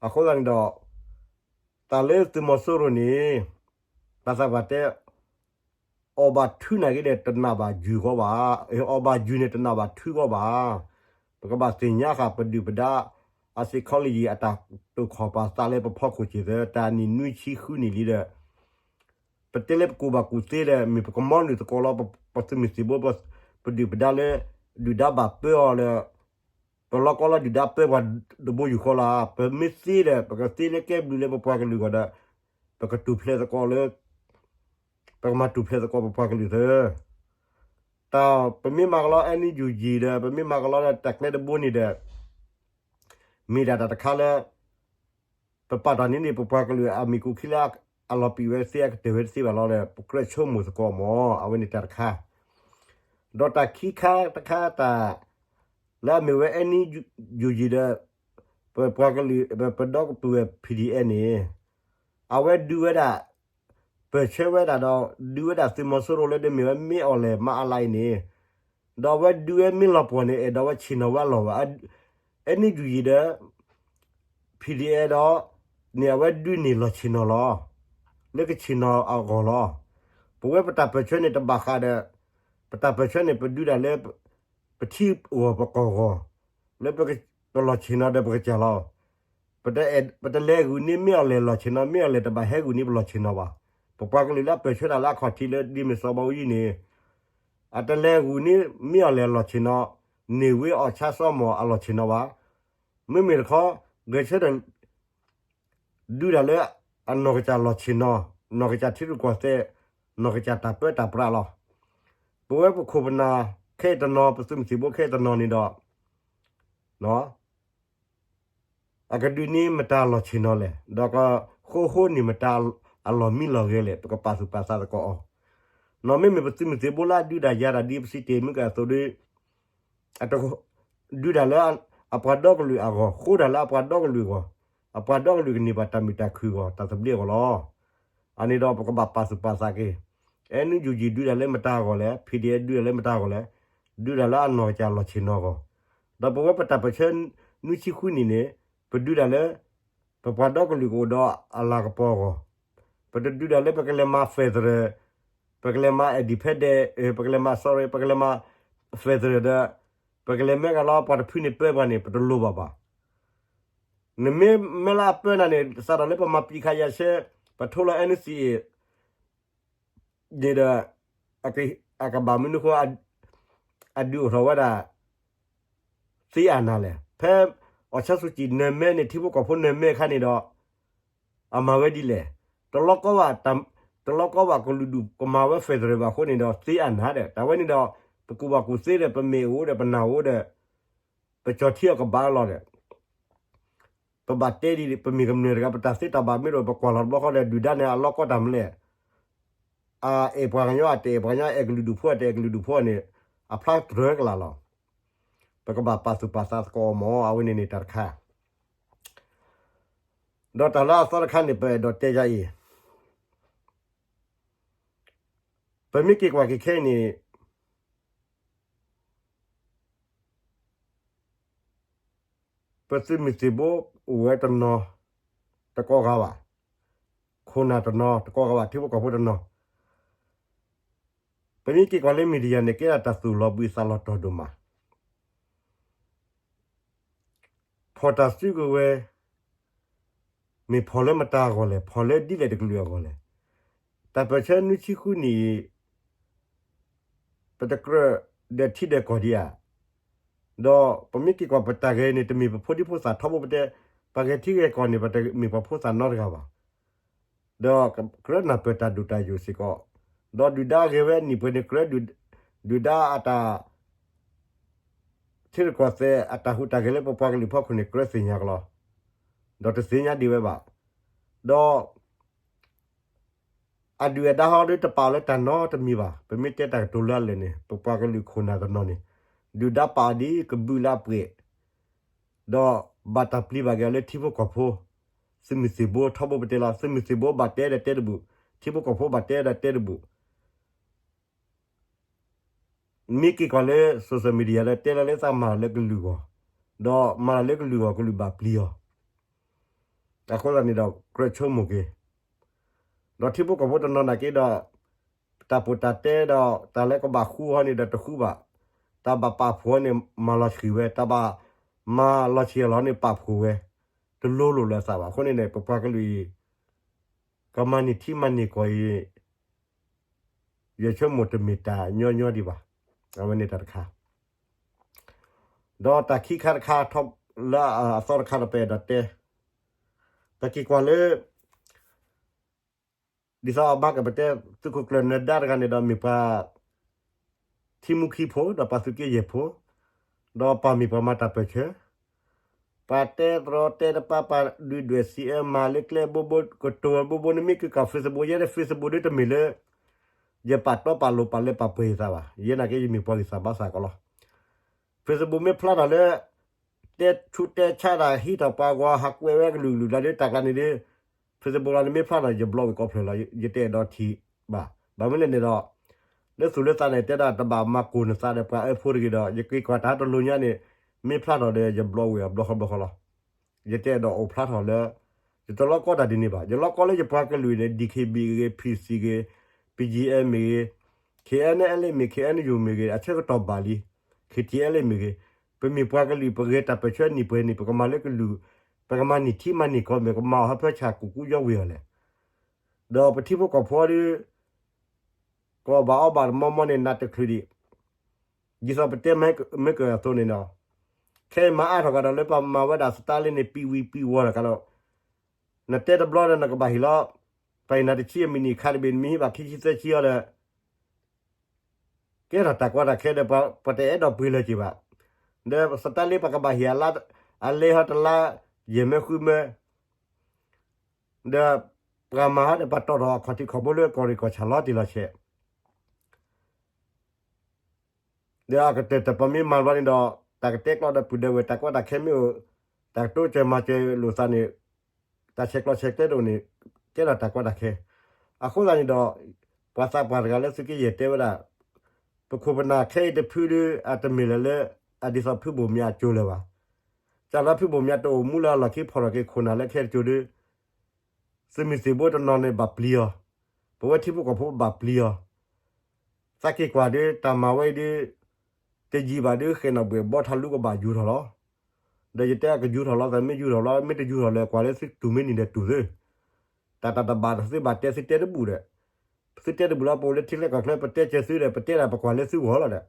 အဃိသတးန့ၣ်ဒီး တၢ်လၢသုးမီၤစိရိၤန့ၣ် ပှၤသးပှၢ်တဲ အီၣ်ဘၣ်ထုနာ်က့ဒီး တနာ်ဘၣ်ယုၢ်ဃီဘၣ်, အီၣ်ဘၣ်ယုၢ်န့ၣ် တနာ်ဘၣ်ထုဃီဘၣ်. ပကဘၣ်သ့ၣ်ညါဃာ်ပဒုၣ်ပဒါ အ psychology အတၢ်တိာ်ခီၣ်ပာ်သးလၢပဖီခိၣ်စ့ၢ်ကီး တၢ်နံၣ်နွံဆံဃုနံၣ်လံဒီး ပတဲလၢပကူၣ်ဘၣ်ကူၣ်သ့ဒီး မ့ၢ်ပကမီနုာ်သကိးလီၤ ပသုးမုၢ်သံၣ်ဘိ ပဒုၣ်ပဒါလၢ ဒုၣ်ဒါဘၣ်ပၢအီၤလၢ ပလီၢ်ကီၢ်လၢဒုၣ်ဒါပၢပှၤတဘိယူၢ်ဃီလီၤ. ပမ့ၢ်သ့ဒီး ပကသ့လၢကဲဘျုးလၢပပှၤကလုာ်အဂီၢ်ဒီး ပကတူၢ်ဖျဲးသကိးလၢ ပကမၤတူၢ်ဖျဲးသကိးပပှၤကလုာ်သၢ တၢ်ပမ့ၢ်မၤကလီ NUG ဒီး ပမ့ၢ်မၤကလီဒီးတၢ်ကျဲတဘိန့ၣ်ဒီး မ့ၢ်ဒၣ်တၢ်တခါလၢ ပပာ်တၢ်န့ၣ်န့ၣ် ပပှၤကလုာ်အမံၤကူခံလၢအလီၤပံာ်ဝဲသ့အကတၢၢ်ဝဲတသ့ဘၣ်လီၤဒီး ပကြၢးဆိကမိၣ်သကိးမၢ် အဝဲန့ၣ်တၢ်တခါ ဒီးတၢ်ခံခါတခါတၢ် လၢအမ့ၢ်ဝဲ NUG ဒီး ပပှၤကလုာ် ပဒီပုၢ်ဝဲၢ် PDF န့ၣ် အဝဲဒုးဝဲဒၣ် ပၢၢ်ဆၢဝဲဒၣ်ဒီး ဒုးဝဲဒၣ်သုးမီၤစိရိၤလၢဒ်မ့ၢ်ဝဲမ့ၢ်အီၣ်လဲၣ်မၤအလါအံၤန့ၣ် ဒီးအဝဲဒုးဝဲမ့ၢ်လီၤပှီၢ်န့ၣ် အဲၣ်ဒိးဝဲဆ့ၣ်နီၤဝဲအလီၢ်ဘၣ်. NUG ဒီး PDF ဒီး န့ၣ်အဝဲဒုးန့ၢ်လီၢ်ဆ့ၣ်နီၤလီၤ. လၢကဆ့ၣ်နီၤအဂီၢ်လီၤ. ပဝဲပတၢ်ပၢၢ်ဆၢန့ၣ်တဘၣ်ဃးဒီး ပတၢ်ပၢၢ်ဆၢန့ၣ် ပဒုးဒၣ်လၢ ပထံဂီၢ်ပကီၢ်ဂီၢ် လၢပလီၢ်ဆ့ၣ်နီၤဒီးပကစၢ်လီၤ. ပတလဲၤဂုာ်န့ၢ်မ့ၢ်အီၣ်လဲၣ်လီၢ်ဆ့ၣ်နီၤ မ့ၢ်အီၣ်လဲၣ်တဘၣ်ဟဲဂုာ်န့ၢ်ပလီၢ်ဆ့ၣ်နီၤဘၣ်. ပပှၤကလုာ်လၢအပၢၢ်ဆၢတၢ်လၢအခီၣ်ထံးလၢဒ်မ့ၢ်စီၤဘၣ်အူအံၤန့ၣ် အတလဲၤဂုာ်န့ၢ်မ့ၢ်အီၣ်လဲၣ်လီၢ်ဆ့ၣ်နီၤ န့ၢ်ဝ့အီၣ်ဆါစီမီၢ်အလီၢ်ဆ့ၣ်နီၤဘၣ်. မ့မ့ၢ်တခီ ဂဲၤဆၢထၢၣ် ဒုးတၢ်လၢ အနီၢ်ကစၢ်လီၢ်ဆ့ၣ်နီၤ နီၢ်ကစၢ်ထံရူၢ်ကီၢ်သဲး နီၢ်ကစၢ်တၢ်ပၢတၢ်ပြးလီၤ. ပဝဲပခိၣ်ပနၢ်ခဲအံၤတနီၤ ပသုးမုၢ်သံၣ်ဘိခဲအံၤတနီၤန့ၣ်ဒီး အကဒုးန့ၢ်မတၤလီၢ်ဆ့ၣ်နီၤလဲၣ် ဒီးကဃိဃိန့ၢ်မတၤအလီၢ်မံလီၢ်ဂဲၤလဲၣ် ပကပာ်သူၣ်ပာ်သးသကိးအီၤ. နီၢ်မ့မ့ၢ်ပသုးမုၢ်သံၣ်ဘိလၢအဒုးတၢ်ယၤတၢ်ဒ်ပစံးတ့ၢ်မုၢ်ကၢအသိးဒီး ဒုးတၢ်လၢအပှၤဒီကလုာ်အဂီၢ် ဃိတၢ်လၢအပှၤဒီကလုာ်အဂီၢ် အပှၤဒီကလုာ်ကန့ၢ်ဘၣ်တၢ်မုာ်တၢ်ခုၣ်အဂီၢ် တၢ်သဘျ့အဂီၢ်လီၤ. အန့ၣ်ဒီးပကဘၣ်ပာ်သူၣ်ပာ်သးက့ၤ NUG ဒုးတၢ်လၢမတၤအဂီၢ်လဲၣ် PDF ဒုးတၢ်လၢမတၤအဂီၢ်လဲၣ် ဒုးတၢ်လၢအနီၢ်ကစၢ်လီၢ်ဆ့ၣ်နီၤအဂီၢ် ဒီးပဝဲပတၢ်ပၢၢ်ဆၢနွံဆံဃုနံၣ်န့ၣ် ပဒုးတၢ်လၢ ပပှၤဒီကလုာ်ကအိၣ်ဒီးအလၤကပီၤအဂီၢ်, ပတဒုးတၢ်လၢပကလဲၤမၤ federal, ပကလဲၤမၤ independent, ပကလဲၤမၤ sorry, ပကလဲၤမၤ federal ဒီး ပကလဲၤမ့ၢ်ကလီပှၤတဖုန့ၣ်ပၢပှၤန့ၣ် ပတလိၣ်ဘၣ်ဘၣ်. နမ့ၢ်မ့ၢ်လၢအပၢနၤန့ၣ် စးထီၣ်လၢပမၤပံးခးယၤဆဲ ပထိလီၤ NCA န့ၣ်ဒီး အကဘၣ်မနုၤဃိ အဒုးအိၣ်ထီၣ်ဝဲဒၣ် သ့အနၤလဲၣ်. ဖဲ အောင်ဆန်းစုကြည် နၢၤမဲန့ၣ် ထံဖိကီၢ်ဖိနၢၤမဲအခါန့ၣ်ဒီး အမၤဝဲဒ်လဲၣ်. တလီၤကီဘၣ် တလီၤကီဘၣ်ကလုာ်ဒူၣ်ကမၤဝဲ federal ဘၣ်အဃိန့ၣ်ဒီး သ့အနၤဒီး တၢ်ဝဲန့ၣ်ဒီး ပကူၣ်ဘၣ်ကူၣ်သ့ဒီး ပမ့ၢ်အိၣ်ဒီး ပနၢ်အိၣ်ဒီး ပကၠီထံအကဘၣ်လီၤဒီး ပဘၣ်တဲဒ် ပမ့ၢ်ကမျၢၢ်တဂၤ ပတၢ်သ့တၢ်ဘၣ်မ့ၢ်ဒီး ပကွၢ်လီၤတဘျီဃီဒီး ဒုၣ်ဒါန့ၣ် အလီၤကီတၢ်မနုၤလဲၣ်. အအဲၣ်ပှၤကညီ အတအဲၣ်ပှၤကညီ အဲၣ်ကလုာ်ဒူၣ်ဖိ အတအဲၣ်ကလုာ်ဒူၣ်ဖိန့ၣ် အဖျါတြၢၤကလာ်လီၤ. ပကဘၣ်ပာ်သူၣ်ပာ်သးသကိးအီၤမၢ် အဝဲန့ၣ်န့ၣ်တၢ်တခါ ဒီးတၢ်လၢအသီတခါန့ၣ် ပအဲၣ်ဒိးတဲယၤအံၤ, ပမ့ၢ်က့ၤကွၢ်က့ၤခဲအံၤန့ၣ် ပသုးမုၢ်သံၣ်ဘိအိၣ်ဝဲတနီၤ တကိးဂၤဘၣ်, ခိၣ်နၢ်တနီၤတကိးဂၤဘၣ်, ထံဖိကီၢ်ဖိတနီၤ, ပမ့ၢ်က့ၤကွၢ်လၢ media န့ၣ် ကဲဒၣ်တၢ်သူၣ်လီၤဘှံးသးလီၤတီၤဒိၣ်မး ဖီၣ်တၢ်စုကဝဲၤ မ့ၢ်ဖီၣ်လၢမတၤအဂီၢ်လဲၣ်, ဖီၣ်လၢဒ်လဲၣ်တကလုာ်အဂီၢ်လဲၣ်. တၢ်ပၢၢ်ဆၢနွံဆံဃုနံၣ်အံၤ ပတကြၢးဒီးထံဒီးကီၢ်ဒံးဧါ, ဒီးပမ့ၢ်က့ၤကွၢ်ပတၢ်ဂဲၤန့ၣ် တမ့ၢ်ပဖိဒံဖိသၣ်ထီဘိပတဲ, ပှၤဂဲၤထံဂဲၤကီၢ်န့ၣ် ပတမ့ၢ်ပှၤဖိသၣ်နီတဂၤဘၣ်. ဒီးကြၢးနၢ်ပၢၢ်တၢ်ဒိၣ်တၢ်ယိာ်စ့ၢ်ကီး, ဒီးဒုၣ်ဒါဂဲၤဝဲနံၣ်ပှဲၤန့ၣ် ကြၢးဒုၣ်ဒါအတၢ် ထံရူၢ်ကီၢ်သဲးအတၢ်ဟူးတၢ်ဂဲၤလၢပပှၤကလုာ်ဖီခိၣ်န့ၣ် ကြၢးသ့ၣ်ညါကလီ, ဒီးတသ့ၣ်ညါဒံးဝဲဘၣ်. ဒီးအဒုၣ်အဒါဟီဒီးတပာ်အီၤလၢတၢ်နီတမံၤဘၣ်. ပမ့ၢ်တဲတၢ်ကတိၤလၢအလၢာ်န့ၣ် ပပှၤကလုာ်ခိၣ်နၢ်တနီၤန့ၣ် ဒုၣ်ဒါပာ်အီၤဒ်ကဘုၣ်လၢအပှဲၤ, ဒီးဘၣ်တၢ်ပျံၤဘၣ်က့ၤအီၤလၢထံဖိကီၢ်ဖိ, သုးမုၢ်သံၣ်ဘိထီဘိပတဲလီၤ. သုးမုၢ်သံၣ်ဘိဘၣ်တဲဒီးတဲတဘူၣ်, ထံဖိကီၢ်ဖိဘၣ်တဲဒီးတဲတဘူၣ်. မ့ၢ်က့ၤကွၢ်လၢ social media ဒီးတဲလီၤလၢသးမၤလၢကလုာ်ဂီၢ်, ဒီးမၤလၢကလုာ်ဂီၢ် ကလုာ်ဘၣ်ပျံၤအီၤ. အဃိသတးန့ၣ်ဒီး ကြၢးဆိကမိၣ်က့ၤ, ဒီးထံဖိကီၢ်ဖိတနီၤနာ်က့ဒီး တၢ်ပီးတၢ်တဲဒီး တၢ်လၢကဘၣ်ဃုဟီန့ၣ်ဒီးတဃုဘၣ်, တၢ်ဘၣ်ပာ်ဖှိၣ်န့ၣ် မၤလီၤဆှံဝဲ, တၢ်ဘၣ်မၤလီၤဆှံအလီၢ်န့ၣ် ပာ်ဖှိၣ်ဝဲ, တလိၤလိာ်လၢအသးဘၣ်. အဃိန့ၣ်န့ၣ် ပပှၤကလုာ်အံၤ ကမၤန့ၢ်ထံမၤန့ၢ်ကီၢ်အံၤ ယဆိကမိၣ်တမ့ၢ်တၢ်ညီညီဒံးဘၣ်. အဝဲန့ၣ်တၢ်တခါ, ဒီးတၢ်ခံခါတခါ လၢအသီတခါဒီးပအဲၣ်ဒိးတဲ, ပက့ၤကွၢ်လၢ ဒ်သိးအဘၣ်ကပတဲ သုးခိၣ်ကျၢၢ်နၢၤဒါတဂၤန့ၣ်ဒီးမ့ၢ်ပှၤ ထံမူခံဖိ ဒီးပှၤသုးက့ယဲၢ်ဖိ, ဒီးပှၤမ့ၢ်ပှၤမၤတၢ်ပၢၢ်ဆၢ, ပှၤတဲတရီတဲတပါ ပှၤဒုးဒွဲၣ် စံးအၢမၤလၢကျဲဘိဘိ ကတိၤဝဲဘိဘိ နမ့ၢ်က့ၤကွၢ် Facebook ယဲဒၣ် Facebook ဒ်တမ့ၢ်လၢ ယပာ်တီပာ်လိၤပာ်လၢပာ်ပှဲၤယသးဘၣ်. ယဲနာ်က့ယမ့ၢ်ပှၤဂံၢ်စၢ်ဘါစၢ်ကီးလီၤ. Facebook မ့ၢ်ဖျါထီၣ်လၢ တဲဆူးတဲဆါတၢ် ဟံးထီၣ်ပှၤဂီၤ ဟးကွဲးဝဲကလုာ်ကလုာ်လၢဒ်တၢ်ကျါန့ၣ်ဒီး Facebook လီၤန့ၣ်မ့ၢ်ဖျါထီၣ် ယဘျီဝံၤကိးဖျၢၣ်လီၤ. ယတအဲၣ်ဒိးထံၣ်ဘၣ်. ဘၣ်မနုၤလဲၣ်န့ၣ်ဒီး လၢသူၣ်လၢသးန့ၣ် တဲဒၣ်တဘၣ်မၤကိၢ်နသးဒီးပှၤအၢဖိတဂ့ၤဒီး ယက့ၤကွၢ်တၢ်တလိၤညါန့ၣ် မ့ၢ်ဖျါထီၣ်ဒီး ယဘျီဝံၤအဘျီဃီဘျီဃီလီၤ. ယတအဲၣ်ဒိးအိၣ်ဖျါထီၣ်လၢ ယတလီၤကီတၢ်ဒ်န့ၣ်ဘၣ်. ယလီၤကီလၢယပှၤကလုာ်န့ၣ် DKB ဂ့ၤ PC ဂ့ၤ BGF မ့ၢ်ဂ့ၤ KNLA မ့ၢ် KNU မ့ၢ်ဂ့ၤ အဆၢကတီၢ်ဘၣ်လံ KTLA မ့ၢ်ဂ့ၤ ပမ့ၢ်ပှၤကလုာ် ပဂဲၤတၢ်ပၢၢ်ဆၢနံၣ်ပှဲၤနံၣ် ပကမၤလၢကလုာ် ပကမၤန့ၢ်ထံမၤန့ၢ်ကီၢ် မ့ၢ်ကမၤအီၤဟၢဖၢဆၣ်ကူၣ်ကူယီဝံၤအီၤလဲၣ်. ဒီးပထံဖိကီၢ်ဖိဒီး ကအီၣ်ဘၣ်အီဘၣ်တမီမီန့ၣ် နးတချုးဒံး ဒ်သိးပတဲမ့ၢ်ကၢၢ်အသိးန့ၣ်ဒီး ခဲအံၤမၤအါထီၣ်ကဒီးလၢပမၤဝဲဒၣ် Starlink န့ၣ် ပံဝံၤပံဝီၤတကးလီၤ. နတဲတဘျီဒီးနကဘၣ်ဟ့ၣ်လီၤ ပှၤအံၤနၤတဆံအမံးနံး ခါတဘ့ၣ် နမ့ၢ်ဟံးဘၣ်ခံဆံသၢဆံအီၤဒီး ကဲထီၣ်တၢ်ကီတၢ်ခဲဒီး ပှၤတအဲၣ်ဒိးပှ့ၤလၢၤက့ၤဘၣ်. ဒီး Starlink ပှၤကဘၣ်ဟ့ၣ်အလါ အလဲဟီတလါ ယဲၢ်မၢဃုမၢ ဒီးပှၤမၤဟီဒီး ပှၤတီၣ်ထီၣ်အခီၣ်ထံးခီၣ်ဘိလၢကီၢ်ရ့ၣ်ကီၢ်ဆၣ်လီၤတံၢ်လီၤဆဲး ဒီးအကတၢၢ်တၢ်ပမ့ၢ်မၤဘျီန့ၣ်ဒီး တၢ်ကတဲကျီဒီးပုၢ်ဒီးဝဲၢ် တၢ်ကီတၢ်ခဲမ့ၢ်အိၣ် တၢ်ကတိၤစၢၤမၤစၢၤလိာ်သးန့ၣ် တၢ်ဆဲးကျိးဆဲးကျၢတအိၣ်န့ၣ် ကဲထီၣ်တၢ်ကီတၢ်ခဲ. အဃိသတးန့ၣ်ဒီး ပှၤသးပှၢ်တဂၤလၢသုးက့ယဲၢ်တဲဝဲဒၣ် ပခိၣ်ပနၢ်ခဲအံၤတဖုဒီး အတမ့ၢ်လၢၤလၢ အဒ်သိးဖုဘိၣ်မၠးအစိၤလၢၤဘၣ်. တၢ်လၢဖုဘိၣ်မၠးတအိၣ်မူလၢအလီၢ်ခံဖီၣ်ထီၣ်က့ၤခိၣ်နၢ်လၢခဲတစိၤဒီး သုးမုၢ်သံၣ်ဘိတနီၤန့ၣ်ဘၣ်ပျံၤအီၤ, ပဝဲထံဖိကီၢ်ဖိဘၣ်ပျံၤအီၤ, သးက့ၤကွၢ်ဒီး တၢ်မၤဝဲအံၤဒီး တယံာ်ဘၣ်ဒီး ဃဲၤနီၣ်ဘှဲၣ်ဘီထါလူကဘၣ်ယူၤထီၣ်လီၤ. ဒီးယတဲကယူၤထီၣ်လီၤ သးမ့ၢ်ယူၤထီၣ်လီၤ မ့ၢ်တယူၤထီၣ်လၢၤ ကွၢ်လၢသုတူၢ်မ့ၢ်နံၤဒီးတူၢ်သု, တၢ်တၢ်တဘၣ်ဒီးသုဘၣ်တဲသုတဲတဘူၣ်ဒီး, သုတဲတဘူၣ်လၢ ပအိၣ်လၢထံချၢကီၢ်ချၢ ပတဲကဲသုဒီး ပတဲဒၣ်ပကွၢ်လၢသုဂီၢ်လီၤဒီး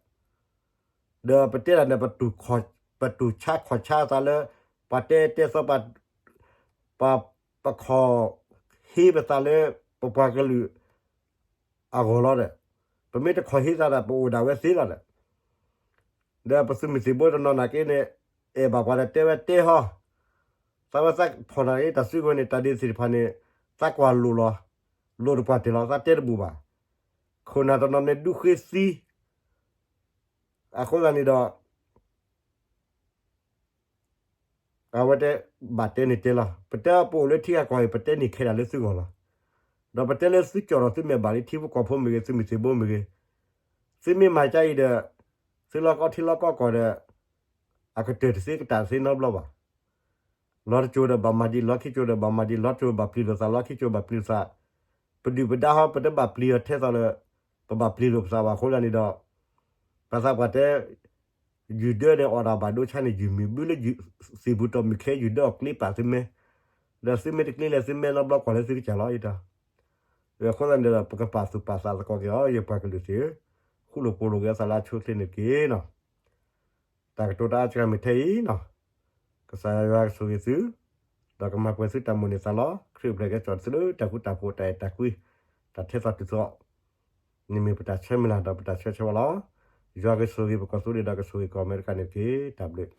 ဒီးပတဲဒၣ်န့ၣ် ပတူၢ်ဆါခီၣ်ဆါသးလၢ ပှၤတဲတဲသီ ပှၤပခီၣ်ဟ့ပသးလၢ ပပှၤကလုာ်အဂီၢ်လီၤဒီး, ပမ့ၢ်တခီၣ်ဟ့သးဒီး ပအိၣ်ဒၣ်ဝဲသ့လီၤဒီး, ဒီးပသုးမုၢ်သံၣ်ဘိတနီၤနာ်က့န့ၣ် အဲၣ်ဘၣ်ပှၤဒီးတဲဝဲတဲဟီ, သးဝဲသးဖီၣ်နာ်က့တၢ်စုကဝဲၤန့ၣ် တၢ်ဒ့သ့ၣ်တဖၣ်န့ၣ် သးကွၢ်လိာ်လီၤ, လိာ်တပှၢ်တ့ၢ်လီၤ သးတဲတဘူၣ်ဘၣ်. ခိၣ်နၢ်တနီၤန့ၣ်ဒူဃ့သံ, အဃိသတးန့ၣ်ဒီး အဝဲတဲ ဘၣ်တဲန့ၣ်တဲလီၤ. ပတဲပအိၣ်လၢထံဂၤကီၢ်ဂၤအံၤ ပတဲန့ၣ်ခဲဒၣ်လၢသုဂီၢ်လီၤ. ဒီးပတဲလၢသုကၠီၣ်ဒီးသုမဲာ်ဘၣ်လံ ထံဖိကီၢ်ဖိမ့ၢ်ဂ့ၤ သုမုၢ်သံၣ်ဘိမ့ၢ်ဂ့ၤ, သုမ့ၢ်မၤကါအံၤဒီး သုလီၢ်ကီထံလီၢ်ကီကီၢ်ဒီး အကတၢၢ်တသ့ကတၢၢ်တသ့နီတဘျီဘၣ်. လီၤတကၠိၤဒီးဘၣ်မၤဒံး လီၢ်ခံကၠိၤဒီးဘၣ်မၤဒံး လီၢ်ကၠိၤဘၣ်ပျံၤလိာ်သး လီၢ်ခံကၠိၤဘၣ်ပျံၤလိာ်သး, ပဒုၣ်ပဒါဟီ ပတဘၣ်ပျံၤအီၤထဲသိးလၢ ပဘၣ်ပျံၤလိာ်ပသးဘၣ်အဃိသတးန့ၣ်ဒီး ပသးပှၢ်တဲ ယုၢ်ဒၢဒီးအီၣ်ဒၣ်ဘၣ်ဒိဆါန့ၣ် ယုၢ်မံၤဘုလၢ သံၣ်ပူၤတီၢ်မုၢ်ခဲ ယုၢ်ဒၢအီၣ်ကျ့ပာ်သုမဲ, ဒီးသုမ့ၢ်တကျ့လဲၣ်သုမဲနီတဘျီကွၢ်လၢသုကစၢ်လီၤအံၤဒီး အဃိသတးန့ၣ်ဒီး ပကပာ်သူၣ်ပာ်သးသကိးက့ၤအီၤ ယပှၤကလုာ်သ့ၣ်ဧၢ, ဃူလိာ်ဖိးလိာ်က့ၤအသးလၢအဆိအချ့န့ၣ်တက့ၢ်နီၤ. တၢ်ကတိၤတၢ်အါစှၤမ့ၢ်ထဲအံၤနီၤ, ကစၢ်ယွၤကဆိၣ်ဂ့ၤသု, ဒီးကမၤပှဲၤသုတၢ်မိၣ်န့ၢ်သးလီ, ခရံာ်အိၣ်ဖျဲၣ်က့ၤကၠီၣ်သုလၢတၢ်ဃူတၢ်ဖိး တၢ်အဲၣ်တၢ်ကွံ, တၢ်ထဲသိးတုၤသိး, န့ၣ်မ့ၢ်ပတၢ်ဆၢမုၢ်လၢ်ဒီးပတၢ်ဆၢဆၢဝဲလီၤ. ယွၤကဆိၣ်ဂ့ၤပကီၢ်သူလ့ၤဒီးကဆိၣ်ဂ့ၤကီၢ်အမဲရကၤန့ၣ်တက့ၢ်. တၢ်ဘျုး